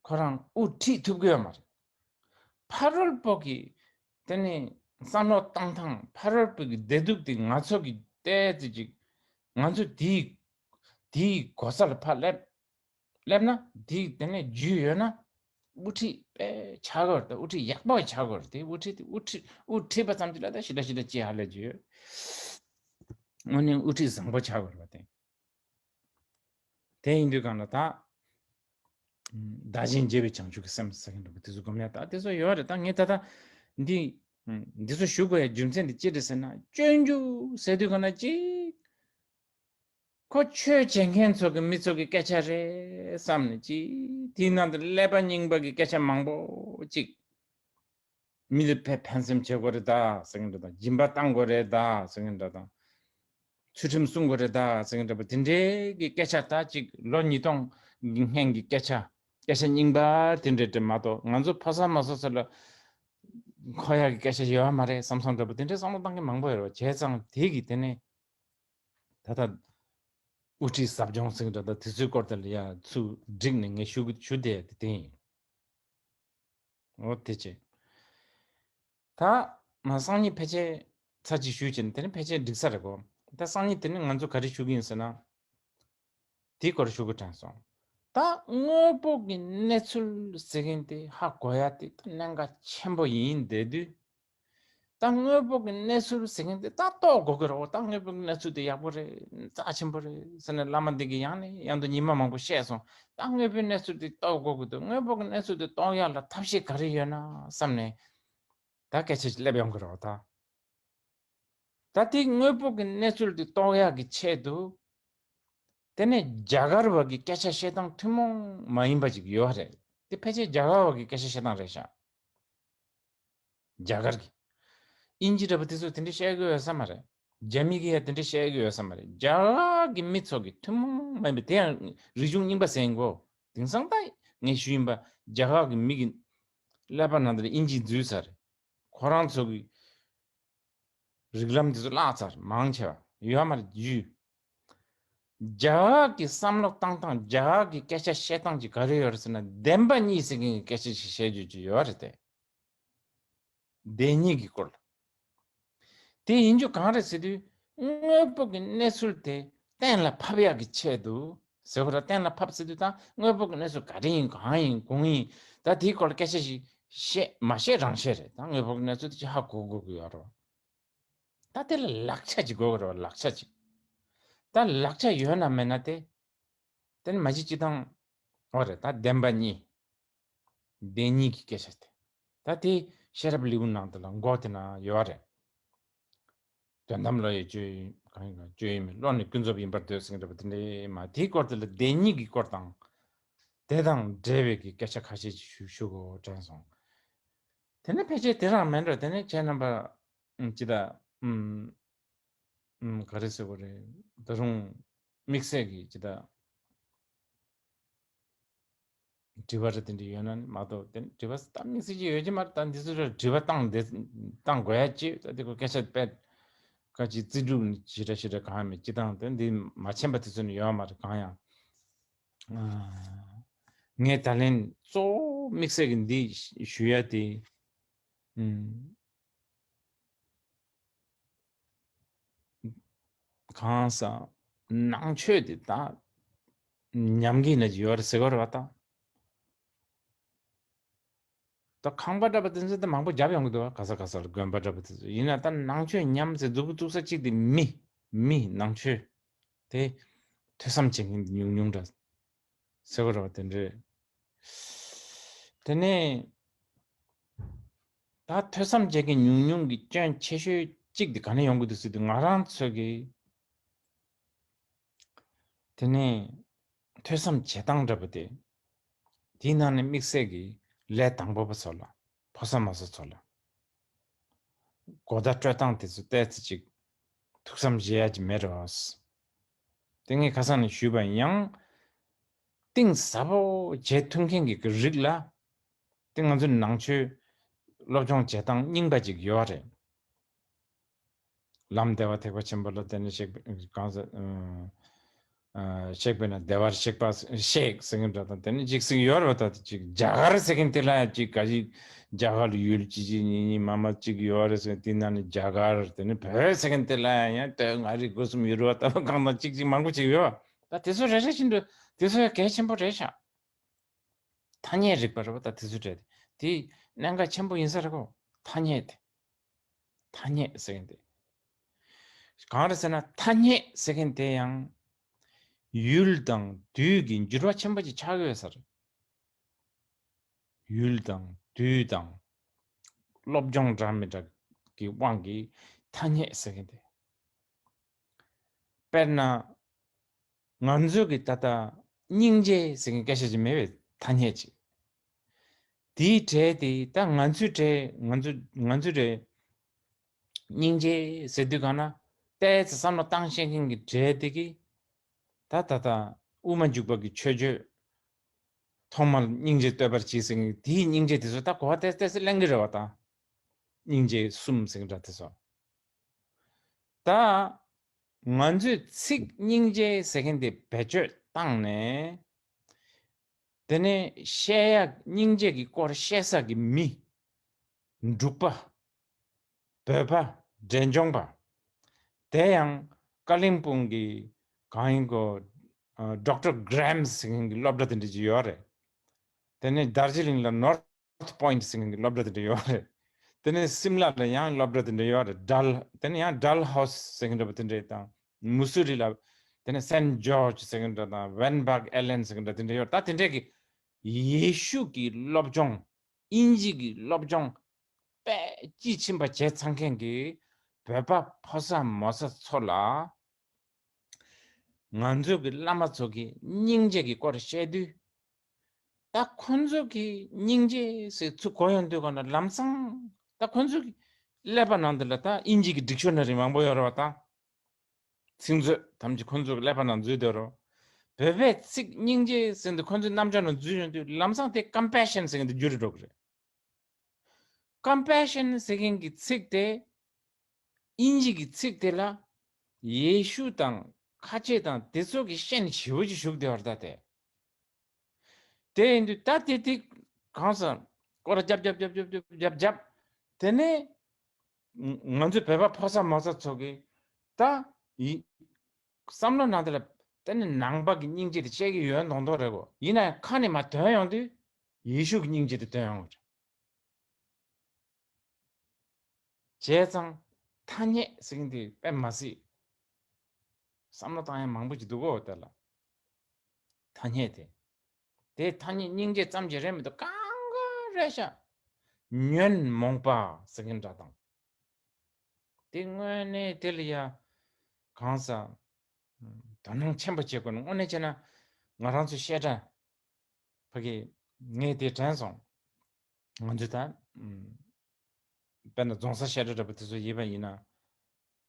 ཁོ་རང་དབུ་ཁྲིད་ཐུབ་ཀྱི་ཡོད་མ་རེད། ཕ་རོལ་པོ་གི་དེ་ནས་བསམ་བློ་བཏང་སྟངས། ཕ་རོལ་པོ་གི་བདེ་སྡུག་དེ་ང་ཚོ་གི་ཏོག་ཙམ་ཅིག་ང་ཚོ་དེའི་དེའི་གོ་ས་ལ་ཕར་སླེབས། སླེབས་ན་དེ་དེ་ནས་རྒྱུས་ཡོད་ན། དབུ་ཁྲིད་དཔེ་ཆགས་ཀྱི་རེད། དབུ་ཁྲིད་ཡག་པོ་ཆགས་ཀྱི་རེད། དེ་དབུ་ཁྲིད་དེ་དབུ་ཁྲིད་དབུ་ཁྲིད་པ་ཙམ་གྱིས་ལ་ད་ཞེ་དྲག་ཞེ་དྲག་ཅིག་ཧ་ལས་རྒྱུ་ཡོད། དངོས་གནས་དབུ་ཁྲིད་བཟང་པོ་ཆགས་ཀྱི་རེད་པ། དེ་དེ་ཡིན་དུས་གང་ལ་ད་བདག་གཞན་བརྗེ་བའི་བྱང་ཆུབ་ཀྱི་སེམས་ཟེར་མཁན་འདྲ་པོ་དེ་ཚོ་སྒོམ་ཡ། ད་དེ་ཚོ་ཡོད་རེད། ད་ངས་ད་ལྟ་འདི་འདི་ཚོ་ཞུ་དགོས་ཡ་རྒྱུ་མཚན་དེ་ཅི་རེད་ཟེར་ན། སྤྱོད་འཇུག་ཟེར་དུས་གང་ལ་ཅིག་ཁོ་ཆོས་བྱེད་མཁན་ཚོ་གི་མི་ཚོ་གི་སྐད་ཆ་རེད་བསམ་ནས་ཅིག་དེའི་ནང་དུ་ཀླད་པ་རྙིང་པ་གི་སྐད་ཆ་མང་པོ་ཅིག་མི་ལ་ཕན་ཕན་སེམས་བྱེད་དགོས་རེད་ད་ཟེར་མཁན་འདྲ་དང་། སྦྱིན་པ་བཏང་དགོས་རེད་ད་ཟེར་མཁན་འདྲ་དང་། ཚུལ་ཁྲིམས་སྲུང་དགོས་རེད་ད་ཟེར་མཁན་འདྲ་པོ་དེ་འདྲའི་གི་སྐད་ཆ། ད་ཅིག་ལོ་ཉིས་སྟོང་གི་སྔན་གྱི་སྐད་ཆ། སྐད་ཆ་རྙིང་པ་དེ་འདྲ་འདྲ་མ་གཏོགས། ང་ཚོ་ཕོ་གསར་མོ་གསར་ཚོ་ལ་མཁོ་ཡག་གི་སྐད་ཆ་ཡོད་མ་རེད་བསམ་བསམ་འདྲ་པོ་དེ་འདྲའི་བསམ་བློ་བཏང་མཁན་མང་པོ་ཡོད་རེད་བ། བྱས་ཙང་དེ་གི་དེ་ནས་ད་ལྟ་དབུ་ཁྲིད་ཟབ་སྦྱོང་ཟེར་གྱི་འདྲ། ད་དེ་ཚོའི་སྐོར་དེ་ལ་ཡ་ཚུར་བསྒྲིགས་ནས་ངས་ཞུ་གི་ཞུ་བསྡད་དེ་དེ་ཡིན། འོ་དེ་བྱས། ད་མ་སང་ཉིན་ཕལ་ཆེར་ཚར་གཅིག་ཞུས་བྱས་ནས་དེ་ནས་ཕལ་ཆེར་འགྲིག་ས་རེད་གོ། ད་སང་ཉིན་དེ་ནས་ང་ཚོ་ག་རེ་ཞུ་གི་ཡིན་ཟེར་ན། དེའི་སྐོར་ཞུ་དགོས་དྲན་སོང་། ད་དངོས་པོ་གི་གནས་ཚུལ་ཟེར་མཁན་དེ་ཧ་གོ་ཡ་དེ་ད་གནད་འགག་ཆེན་པོ་ཡིན། དེ་དུས་ད་དངོས་པོ་གི་གནས་ཚུལ་ཟེར་མཁན་དེ་ད་རྟོགས་དགོས་ཀྱི་རེད། ད་དངོས་པོ་གི་གནས་ཚུལ་དེ་ཡག་པོ་རེད། རྩ་ཆེན་པོ་རེད་ཟེར་ནས་བླ་མ་འདི་གིས་ཡང་ནས་ཡང་དུ་ཉི་མ་མང་པོ་བཤད་སོང་། ད་དངོས་པོའི་གནས་ཚུལ་དེ་རྟོགས་དགོས་ཀྱི་འདུག་དངོས་པོ་གི་གནས་ཚུལ་དེ་རྟོགས་ཡག་ལ་ཐབས་ཤེས་ག་རེ་ཡོད་ན་བསམ་ནས་ད་སྐད་ཆ་ཞིག་སླེབས་ཡོང་གི་རེད་ད། ད་དེ་དངོས་པོ་གི་གནས་ཚུལ་དེ་རྟོགས་ཡག་གི་ཆེད་དུ། དེ་ནས་རྒྱ་གར་བ་གི་སྐད་ཆ་བཤད་སྟངས་ཐུན་མོང་མ་ཡིན་པ་ཅིག་ཡོད་རེད། དེ་ཕལ་ཆེར་རྒྱ་གར་བ་གི་སྐད་ཆ་བཤད་སྟངས་རེད་ཤག་རྒྱ་གར་གི། དབྱིན་ཇི་འདྲ་པོ་དེ་ཚོ་དེ་འདྲ་བཤད་གི་ཡོད་ས་མ་རེད། རྒྱ་མི་གི་ཡ་དེ་འདྲ་བཤད་གི་ཡོད་ས་མ་རེད། རྒྱ་གར་གི་མི་ཚོ་གི་ཐུན་མོང་མ་ཡིན་པ། དེ་ཡང་རིག་གཞུང་རྙིང་པ་ཟེར་གོ། དེང་སང་ད་ངས་ཞུས་ཡིན་པ། རྒྱ་གར་གི་མི་གི་ཀླད་པ་ནང་དུ་དབྱིན་ཇི་འཛུལ་ཚར། ཁོ་རང་ཚོ་གི་རིགས་ལམ་དེ་ཚོ་བརླག་ཚར། མང་ཆེ་བ་ཡོད་མ་རེད། རྒྱུ་རྒྱ་གར་གྱི་བསམ་བློ་བཏང་སྟངས། རྒྱ་གར་གྱི་སྐད་ཆ་བཤད་སྟངས་ཀྱི་ག་རེ་ཡོད་རེད་ཟེར་ན། བདེན་པ་གཉིས་ཟེར་མཁན་གྱི་སྐད་ཆ་ཞིག་བཤད་རྒྱུ་ཅིག་ཡོད་རེད་དེ། བདེན་གཉིས་ཀྱི་སྐོར་ལ། དེ་ཡིན་རྒྱུ་གང་རེད་ཟེར་དུས། དངོས་པོ་གི་གནས་ཚུལ་དེ་གཏན་ལ་ཕབ་ཡག་གི་ཆེད་དུ་ཟེར་བ་ར། གཏན་ལ་ཕབ་ཟེར་དུས་ད་དངོས་པོ་གི་གནས་ཚུལ་ག་རེ་ཡིན། གང་ཡིན་གང་ཡིན། ད་དེའི་སྐོར་ལ་སྐད་ཆ་ཞིག་བཤད་མ་བཤད་རང་བཤད་རེད། ད་དངོས་པོ་གི་གནས་ཚུལ་དེ་ཅིག་ཧ་གོ་དགོས་ཀྱི་ཡོད་རེད། ད་དེ་ལ་ལག་ཆ་ཅིག་དགོས་ཀྱི་རེད་བ། ལག་ཆ་ཅིག་ད་ལག་ཆ་ཡོད་ན་མེད་ན་དེ། དེ་ནི་མ་གཞི་སྤྱི་བཏང་འོ་རེད། ད་བདེན་པ་གཉིས། བདེན་གཉིས་ཀྱི་སྐད་ཆ་དེ། ད་དེ་ཤེས་རབ་ལེའུ་ནང་དུ་ལ་མགོ་དེ་ན་ཡོད་རེད། དོན་དམ་བློ་ཡི་སྤྱོད་ཡུལ་གང་ཡིན་གང་སྤྱོད་ཡུལ་མིན། བློ་ནི་ཀུན་རྫོབ་ཡིན་པར་འདོད་ཟེར་གྱི་འདྲ་པོ་དེ་འདྲའི་མ། དེའི་སྐོར་དེ་ལ་བདེན་གཉིས་ཀྱི་སྐོར་དང་། དེ་དང་འབྲེལ་བའི་གི་སྐད་ཆ་ཁ་ཤས་ཅིག་ཞུ་ཞུ་དགོས་དྲན་སོང་། དེ་ནས་ཕལ་ཆེར་དེ་རང་མིན་འགྲོ། དེ་ནས་ཁྱེད་རྣམ་པ་ཅི་ད་ཨུམ། ཨུམ། ག་རེ་ཟེར་དགོས་རེད། ད་རུང་དམིགས་བསལ་གྱི་ཅི་ད་དྲི་བ་རེ་དེ་འདྲ་ཡོད་ན་ནི་མ་གཏོགས། དེ་དྲི་བ་ད་དམིགས་བསལ་གྱི་ཡོད་ཀྱི་མ་རེད། ད་འདི་ཚོ་རེ་དྲི་བ་བཏང་དེ་བཏང་དགོས་ཡ་ཅི། ད་དེ་ཁོ་སྐད་ཆ་དཔེ་ཁ་ཅིག་རྩིས་སྒྲུབ་ནི་ཞེ་དྲག་ཞེ་དྲག་གང་ཡང་མེད། སྤྱི་བཏང་དེ་འདི་མ་མཁྱེན་པ་དེ་ཚོ་ནི་ཡོད་མ་རེད། གང་ཡང་ངས་ད་ལན་གཙོ་བོ་དམིགས་བསལ་གྱི་འདི་ཞུ་ཡ་དེ། ཨུམ། གང་ཟག་ནང་ཆོས་དེ་ད་ཉམས་ཀྱི་ན་ཡོད་རེད་ཟེར་གི་རེད་བ་ད། ད་ཁང་པ་འདྲ་པོ་དེ་ཚོ་ད་མང་པོ་རྒྱབ་ཡོང་གི་འདུག་བ། ག་ས་ག་ས་ལ་དགོན་པ་འདྲ་པོ་དེ་ཚོ་ཡིན་ན་ད་ནང་ཆོས་ཉམས་ཟེར་མཛུབ་གུ་བཙུགས་ས་གཅིག་དེ་མི་མི་ནང་ཆོས་དེ་ཐོས་བསམ་བྱེད་མཁན་ཉུང་ཉུང་འདྲ་ཟེར་གི་རེད་བ། དེ་འདྲས། དེ་ནས་ད་ཐོས་བསམ་བྱེད་མཁན་ཉུང་ཉུང་གི་སྐྱོན་ཆེ་ཤོས་གཅིག་དེ་ག་ནས་ཡོང་གི་འདུག་ཟེར་དུས་ང་རང་ཚོ་གི་དེ་ནས་ཐོས་བསམ་བྱེད་སྟངས་འདྲ་པོ་དེ། དེའི་ནང་ནས་དམིགས་བསལ་གྱི་ལས་དང་པོ་པ་ཚོ་ལ་ཕོ་གསར་མོ་གསར་ཚོ་ལ་གོ་བརྡ་སྤྲོད་སྟངས་དེ་ཚོ་ཏོག་ཙམ་ཅིག་ཐུགས་བསམ་བཞེས་ཡ་ཅིག་མེད་རོགས། དེ་ངས་ཁ་སང་ནས་ཞུས་པ་ཡིན་ཡང་། གཏིང་ཟབ་པོ་བྱེད་ཐུབ་མཁན་གྱི་རིགས་ལ་དེ་ང་ཚོའི་ནང་ཆོས་སློབ་སྦྱོང་བྱེད་སྟངས་རྙིང་པ་ཅིག་ཡོད་རེད། ལམ་བདེ་བ་ཐེག་པ་ཆེན་པོ་ལ་དེ་ནི་གཤེགས་པའི་གང་ཟེར། ཨ་གཤེགས་པས་ན་བདེ་བར་གཤེགས་པ་གཤེགས་ཟེར་མཁན་འདྲ་དང་དེ་ནི་ཅིག་ཟེར་གྱི་ཡོད་རེད་བ། ད་དེ་ཅིག་རྒྱ་གར་ཟེར་མཁན་དེ་ལ་ཡང་ཅིག་ག་ཞིག་རྒྱ་གར་ལ་ཡུལ་ཅི་ཅི་གཉིས་གཉིས་མ་མ་ཅིག་ཡོད་རེད་ཟེར། དེ་ནང་ནས་རྒྱ་གར་དེ་ནི་བོད་ཟེར་མཁན་དེ་ལ་ཡང་ལྟོས་ང་རིག་སྒོ་གསུམ་ཡུལ་བ་ལྟ་བུ་གང་དང་ཅིག་ཅིག་མང་པོ་ཅིག་ཡོད་བ། ད་དེ་ཚོ་རེ་རེ་བཞིན་དུ་དེ་ཚོ་ཡང་གལ་ཆེན་པོ་རེད་ཤག་ཐ་སྙད་རིག་པ་རེད་བ། ད་དེ་ཚོ་རེད། དེ་གནད་འགག་ཆེན་པོ་ཡིན་ས་རེད་གོ། ཐ་སྙད་དེ། ཐ་སྙད་ཟེར་མཁན་དེ། གང་རེད་ཟེར་ན་ཐ་སྙད་ཟེར་མཁན་དེ་ཡང་ཡུལ་དང་དུས་ཀྱི་འགྱུར་བ་ཆེན་པོ་ཅིག་ཆགས་ཀྱི་ཡོད་ས་རེད། ཡུལ་དང་དུས་དང་སློབ་སྦྱོང་འདྲ་མི་འདྲ་གི་དབང་གིས་ཐ་སྙད་ཟེར་མཁན་དེ། དཔེར་ན། ང་ཚོས་ཀྱི་ད་ལྟ་སྙིང་རྗེ་ཟེར་མཁན་སྐད་ཆ་ཅིག་མེད་པའི་ཐ་སྙད་ཅིག་དེའི་གྲས་དེ་ད་ང་ཚོའི་གྲས་ང་ཚོ་ང་ཚོའི་གྲས་སྙིང་རྗེ་ཟེར་དུས་གང་ན་ཏོག་ཙམ་བསམ་བློ་བཏང་ཤེས་མཁན་གྱི་གྲས་དེ་གི་ད་ད་ལྟ་དབུ་མ་འཇུག་པ་གི་ཆོས་སྤྱོད་ཐོག་མར་སྙིང་རྗེ་བསྟོད་པར་གྱིས་ཟེར་མཁན་དེའི་སྙིང་རྗེ་དེ་ཚོ་ད་གོ་བ་ཏོག་ཙམ་ཏོག་ཙམ་ལེན་གི་རེད་བ། ད་སྙིང་རྗེ་གསུམ་ཟེར་མཁན་འདྲ་དེ་ཚོ། ད་ང་ཚོས་ཚིག་སྙིང་རྗེ་ཟེར་མཁན་དེ་བེད་སྤྱོད་བཏང་ནས། དེ་ནས་བཤད་ཡག་སྙིང་རྗེ་གི་སྐོར་བཤད་ས་གི་མི། འབྲུག་པ། བོད་པ། འབྲས་ལྗོངས་པ། དེ་ཡང་ཀ་ལིང་སྤུང་གི་གང་ཡིན་གོ། ཨ་Doctor Graham ཟེར་མཁན་གྱི་སློབ་གྲྭ་དེ་འདྲ་ཅིག་ཡོད་རེད། དེ་ནས་དར་ཇི་ལིང་ལ་North Point ཟེར་མཁན་གྱི་སློབ་གྲྭ་དེ་འདྲ་ཡོད་རེད། དེ་ནས་སིམ་ལ་ལ་ཡང་སློབ་གྲྭ་དེ་འདྲ་ཡོད་རེད། ཌལ། དེ་ནས་ཡང་Dalhousie ཟེར་མཁན་འདྲ་པོ་དེ་འདྲ་དང་། མུ་སུ་རི་ལ། དེ་ནས་Saint George ཟེར་མཁན་འདྲ་དང་Van Buck Island ཟེར་མཁན་འདྲ་དེ་འདྲ་ཡོད་རེད། ད་དེ་འདྲས་ཀྱི་ཡེ་ཤུ་གི་སློབ་སྦྱོང་། དབྱིན་ཇི་གི་སློབ་སྦྱོང་། དཔེ་དཔྱིས་ཕྱིན་པ་བྱས་ཚར་མཁན་གྱི་བོད་པ་ཕོ་གསར་མོ་གསར་ཚོ་ལ། ང་ཚོ་གི་བླ་མ་ཚོ་གི་སྙིང་རྗེ་གི་སྐོར་བཤད་དུས། ད་ཁོ་ཚོ་གི་སྙིང་རྗེ་ཟེར་ཚུར་གོ་ཡོང་དུས་ག་ན་ལམ་སང་ད་ཁོ་ཚོ་གི་ཀླད་པ་ནང་དུ་ལ་ད་དབྱིན་ཇི་གི་ཌིག་ཤོ་ན་རི་མང་པོ་ཡོད་རེད་བ། ད་ཚིག་མཛོད་ཐམས་ཅད་ཁོ་ཚོ་གི་ཀླད་པ་ནང་འཛུལ་བསྡད་རོ། བོད་པའི་ཚིག་སྙིང་རྗེ་ཟེར་འདི་ཁོ་ཚོའི་རྣམ་ཅོག་ནང་འཛུལ་ཡོང་དུས་ལམ་སང་དེ་ཀམ་པེ་ཤན་ཟེར་མཁན་དེ་འགྱུར་འགྲོ་གི་རེད། ཀམ་པེ་ཤན་ཟེར་མཁན་གྱི་ཚིག་དེ། དབྱིན་ཇི་གི་ཚིག་དེ་ལ་ཡེ་ཤུ་དང་ཁ་ཆེ་དང་དེ་ཚོ་གི་ཤན་ཞེ་པོ་ཅིག་ཞུགས་བསྡད་པ་རེད་ད་དེ། དེ་ཡིན་དུས་ད་དེ་དེ་གང་ཟེར་སྐོར་ར་རྒྱབ་རྒྱབ་རྒྱབ་རྒྱབ་རྒྱབ་རྒྱབ་རྒྱབ། དེ་ནས་ང་ཚོའི་བོད་པ་ཕོ་གསར་མོ་གསར་ཚོ་གི་ད་ཡི་བསམ་བློ་ནང་དེ་ལ་དེ་ནི་ནང་པ་གི་སྙིང་རྗེ་དེ་བཤད་ཀྱི་ཡོད་མདོག་མདོག་རེད་གོ། ཡིན་ན་ཡང་ཁ་ནས་མར་ཐོན་ཡོང་དུས་ཡེ་ཤུ་གི་སྙིང་རྗེ་དེ་ཐོན་ཡོང་གི་རེད། བྱས་ཙང་ཐ་སྙད་ཟེར་མཁན་དེ་དཔེ་མ་སྲིད་བསམ་བློ་བཏང་ཡ་མང་པོ་ཅིག་འདུག་གོ། དེ་ལ་ཐ་སྙད་དེ། དེ་ཐ་སྙད་སྙིང་རྗེ་ཙམ་གྱི་རེད་མི་འདུག་གང་ག་རེད་ཤག་ཉོན་མོངས་པ་ཟེར་མཁན་འདྲ་དང་། དེ་དངོས་གནས་དེ་ལ་ཡ་གང་ཟག་དོ་སྣང་ཆེན་པོ་བྱེད་དགོས་ན། དངོས་གནས་བྱས་ན་ང་རང་ཚོའི་བཤད་གྲྭ་ཕ་གི་ངས་དེ་དྲན་སོང་། ང་ཚོས་ད་ཨམ་དཔེར་ན་རྫོང་སར་བཤད་གྲྭ་འདྲ་པོ་དེ་ཚོ་ཡིན་པ་ཡིན་ན།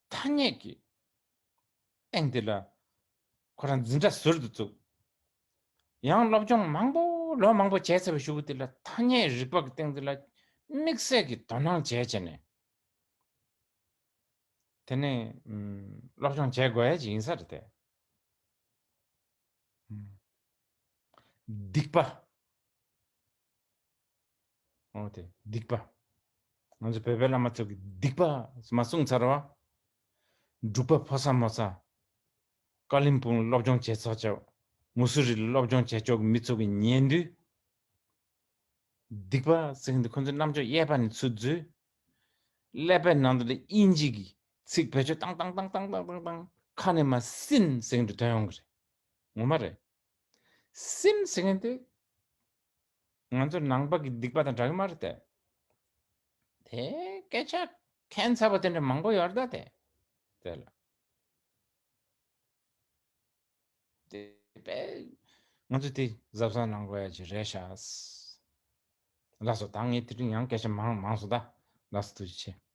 ཐ་སྙད་ཀྱི་སྟེང་དེ་ལ་ཁོ་རང་འཛིན་གྲྭ་ཟུར་དུ་བཙུགས། ཡང་སློབ་སྦྱོང་མང་པོ་ལོ་མང་པོ་བྱས་ཚར་བའི་གཞུག་གུ་དེ་ལ་ཐ་སྙད་རིག་པ་གི་སྟེང་དེ་ལ་དམིགས་བསལ་གྱི་དོ་སྣང་བྱས་བྱས་ནས། དེ་ནས་ཨམ་སློབ་སྦྱོང་བྱེད་དགོས་ཡ་ཅིག་ཡིན་ས་རེད་དེ། ཨམ་སྡིག་པ། འོ་དེ་སྡིག་པ། ང་ཚོ་བོད་པའི་བླ་མ་ཚོ་གིས་སྡིག་པ་མར་གསུངས་ཚར་བ། འབྲུག་པ་ཕོ་གསར་མོ་གསར། ཀ་ལིམ་པོང་སློབ་སྦྱོང་བྱེད་ཚར་ཆོག་མུ་སུ་རི་ལ་སློབ་སྦྱོང་བྱེད་ཆོག་གི་མི་ཚོ་གི་ཉན་དུས། སྡིག་པ་ཟེར་མཁན་དེ་ཁོ་ཚོའི་རྣམ་ཅོག་གཡས་པ་ནས་ཚུར་འཛུལ། ཀླད་པའི་ནང་དུ་ལ་དབྱིན་ཇི་གི་ཚིག་བེད་སྤྱོད་བཏང་བཏང་བཏང་བཏང་བཏང་བཏང་ཁ་ནས་མར་སིན་ཟེར་མཁན་དེ་ཐོན་ཡོང་གི་རེད། ངོ་མ་རེད། སིན་ཟེར་མཁན་དེ་ང་ཚོ་ནང་པ་གི་སྡིག་པ་དང་འདྲ་གི་མ་རེད་དེ། དེ་སྐད་ཆ་ཁྱད་མཚར་བ་དེ་འདྲ་མང་པོ་ཡོད་རེད་ད་དེ། དེ་ལ། དེ་པས་ང་ཚོ་དེ་གཟབ་གཟབ་གནང་དགོས་ཡ་ཅིག་རེད་ཤག་ལགས་སོ། ད་ངས་དེ་རིང་ཡང་སྐད་ཆ་མང་མང་སོང་ད། ལགས་སོ། ཐུགས་རྗེ་ཆེ།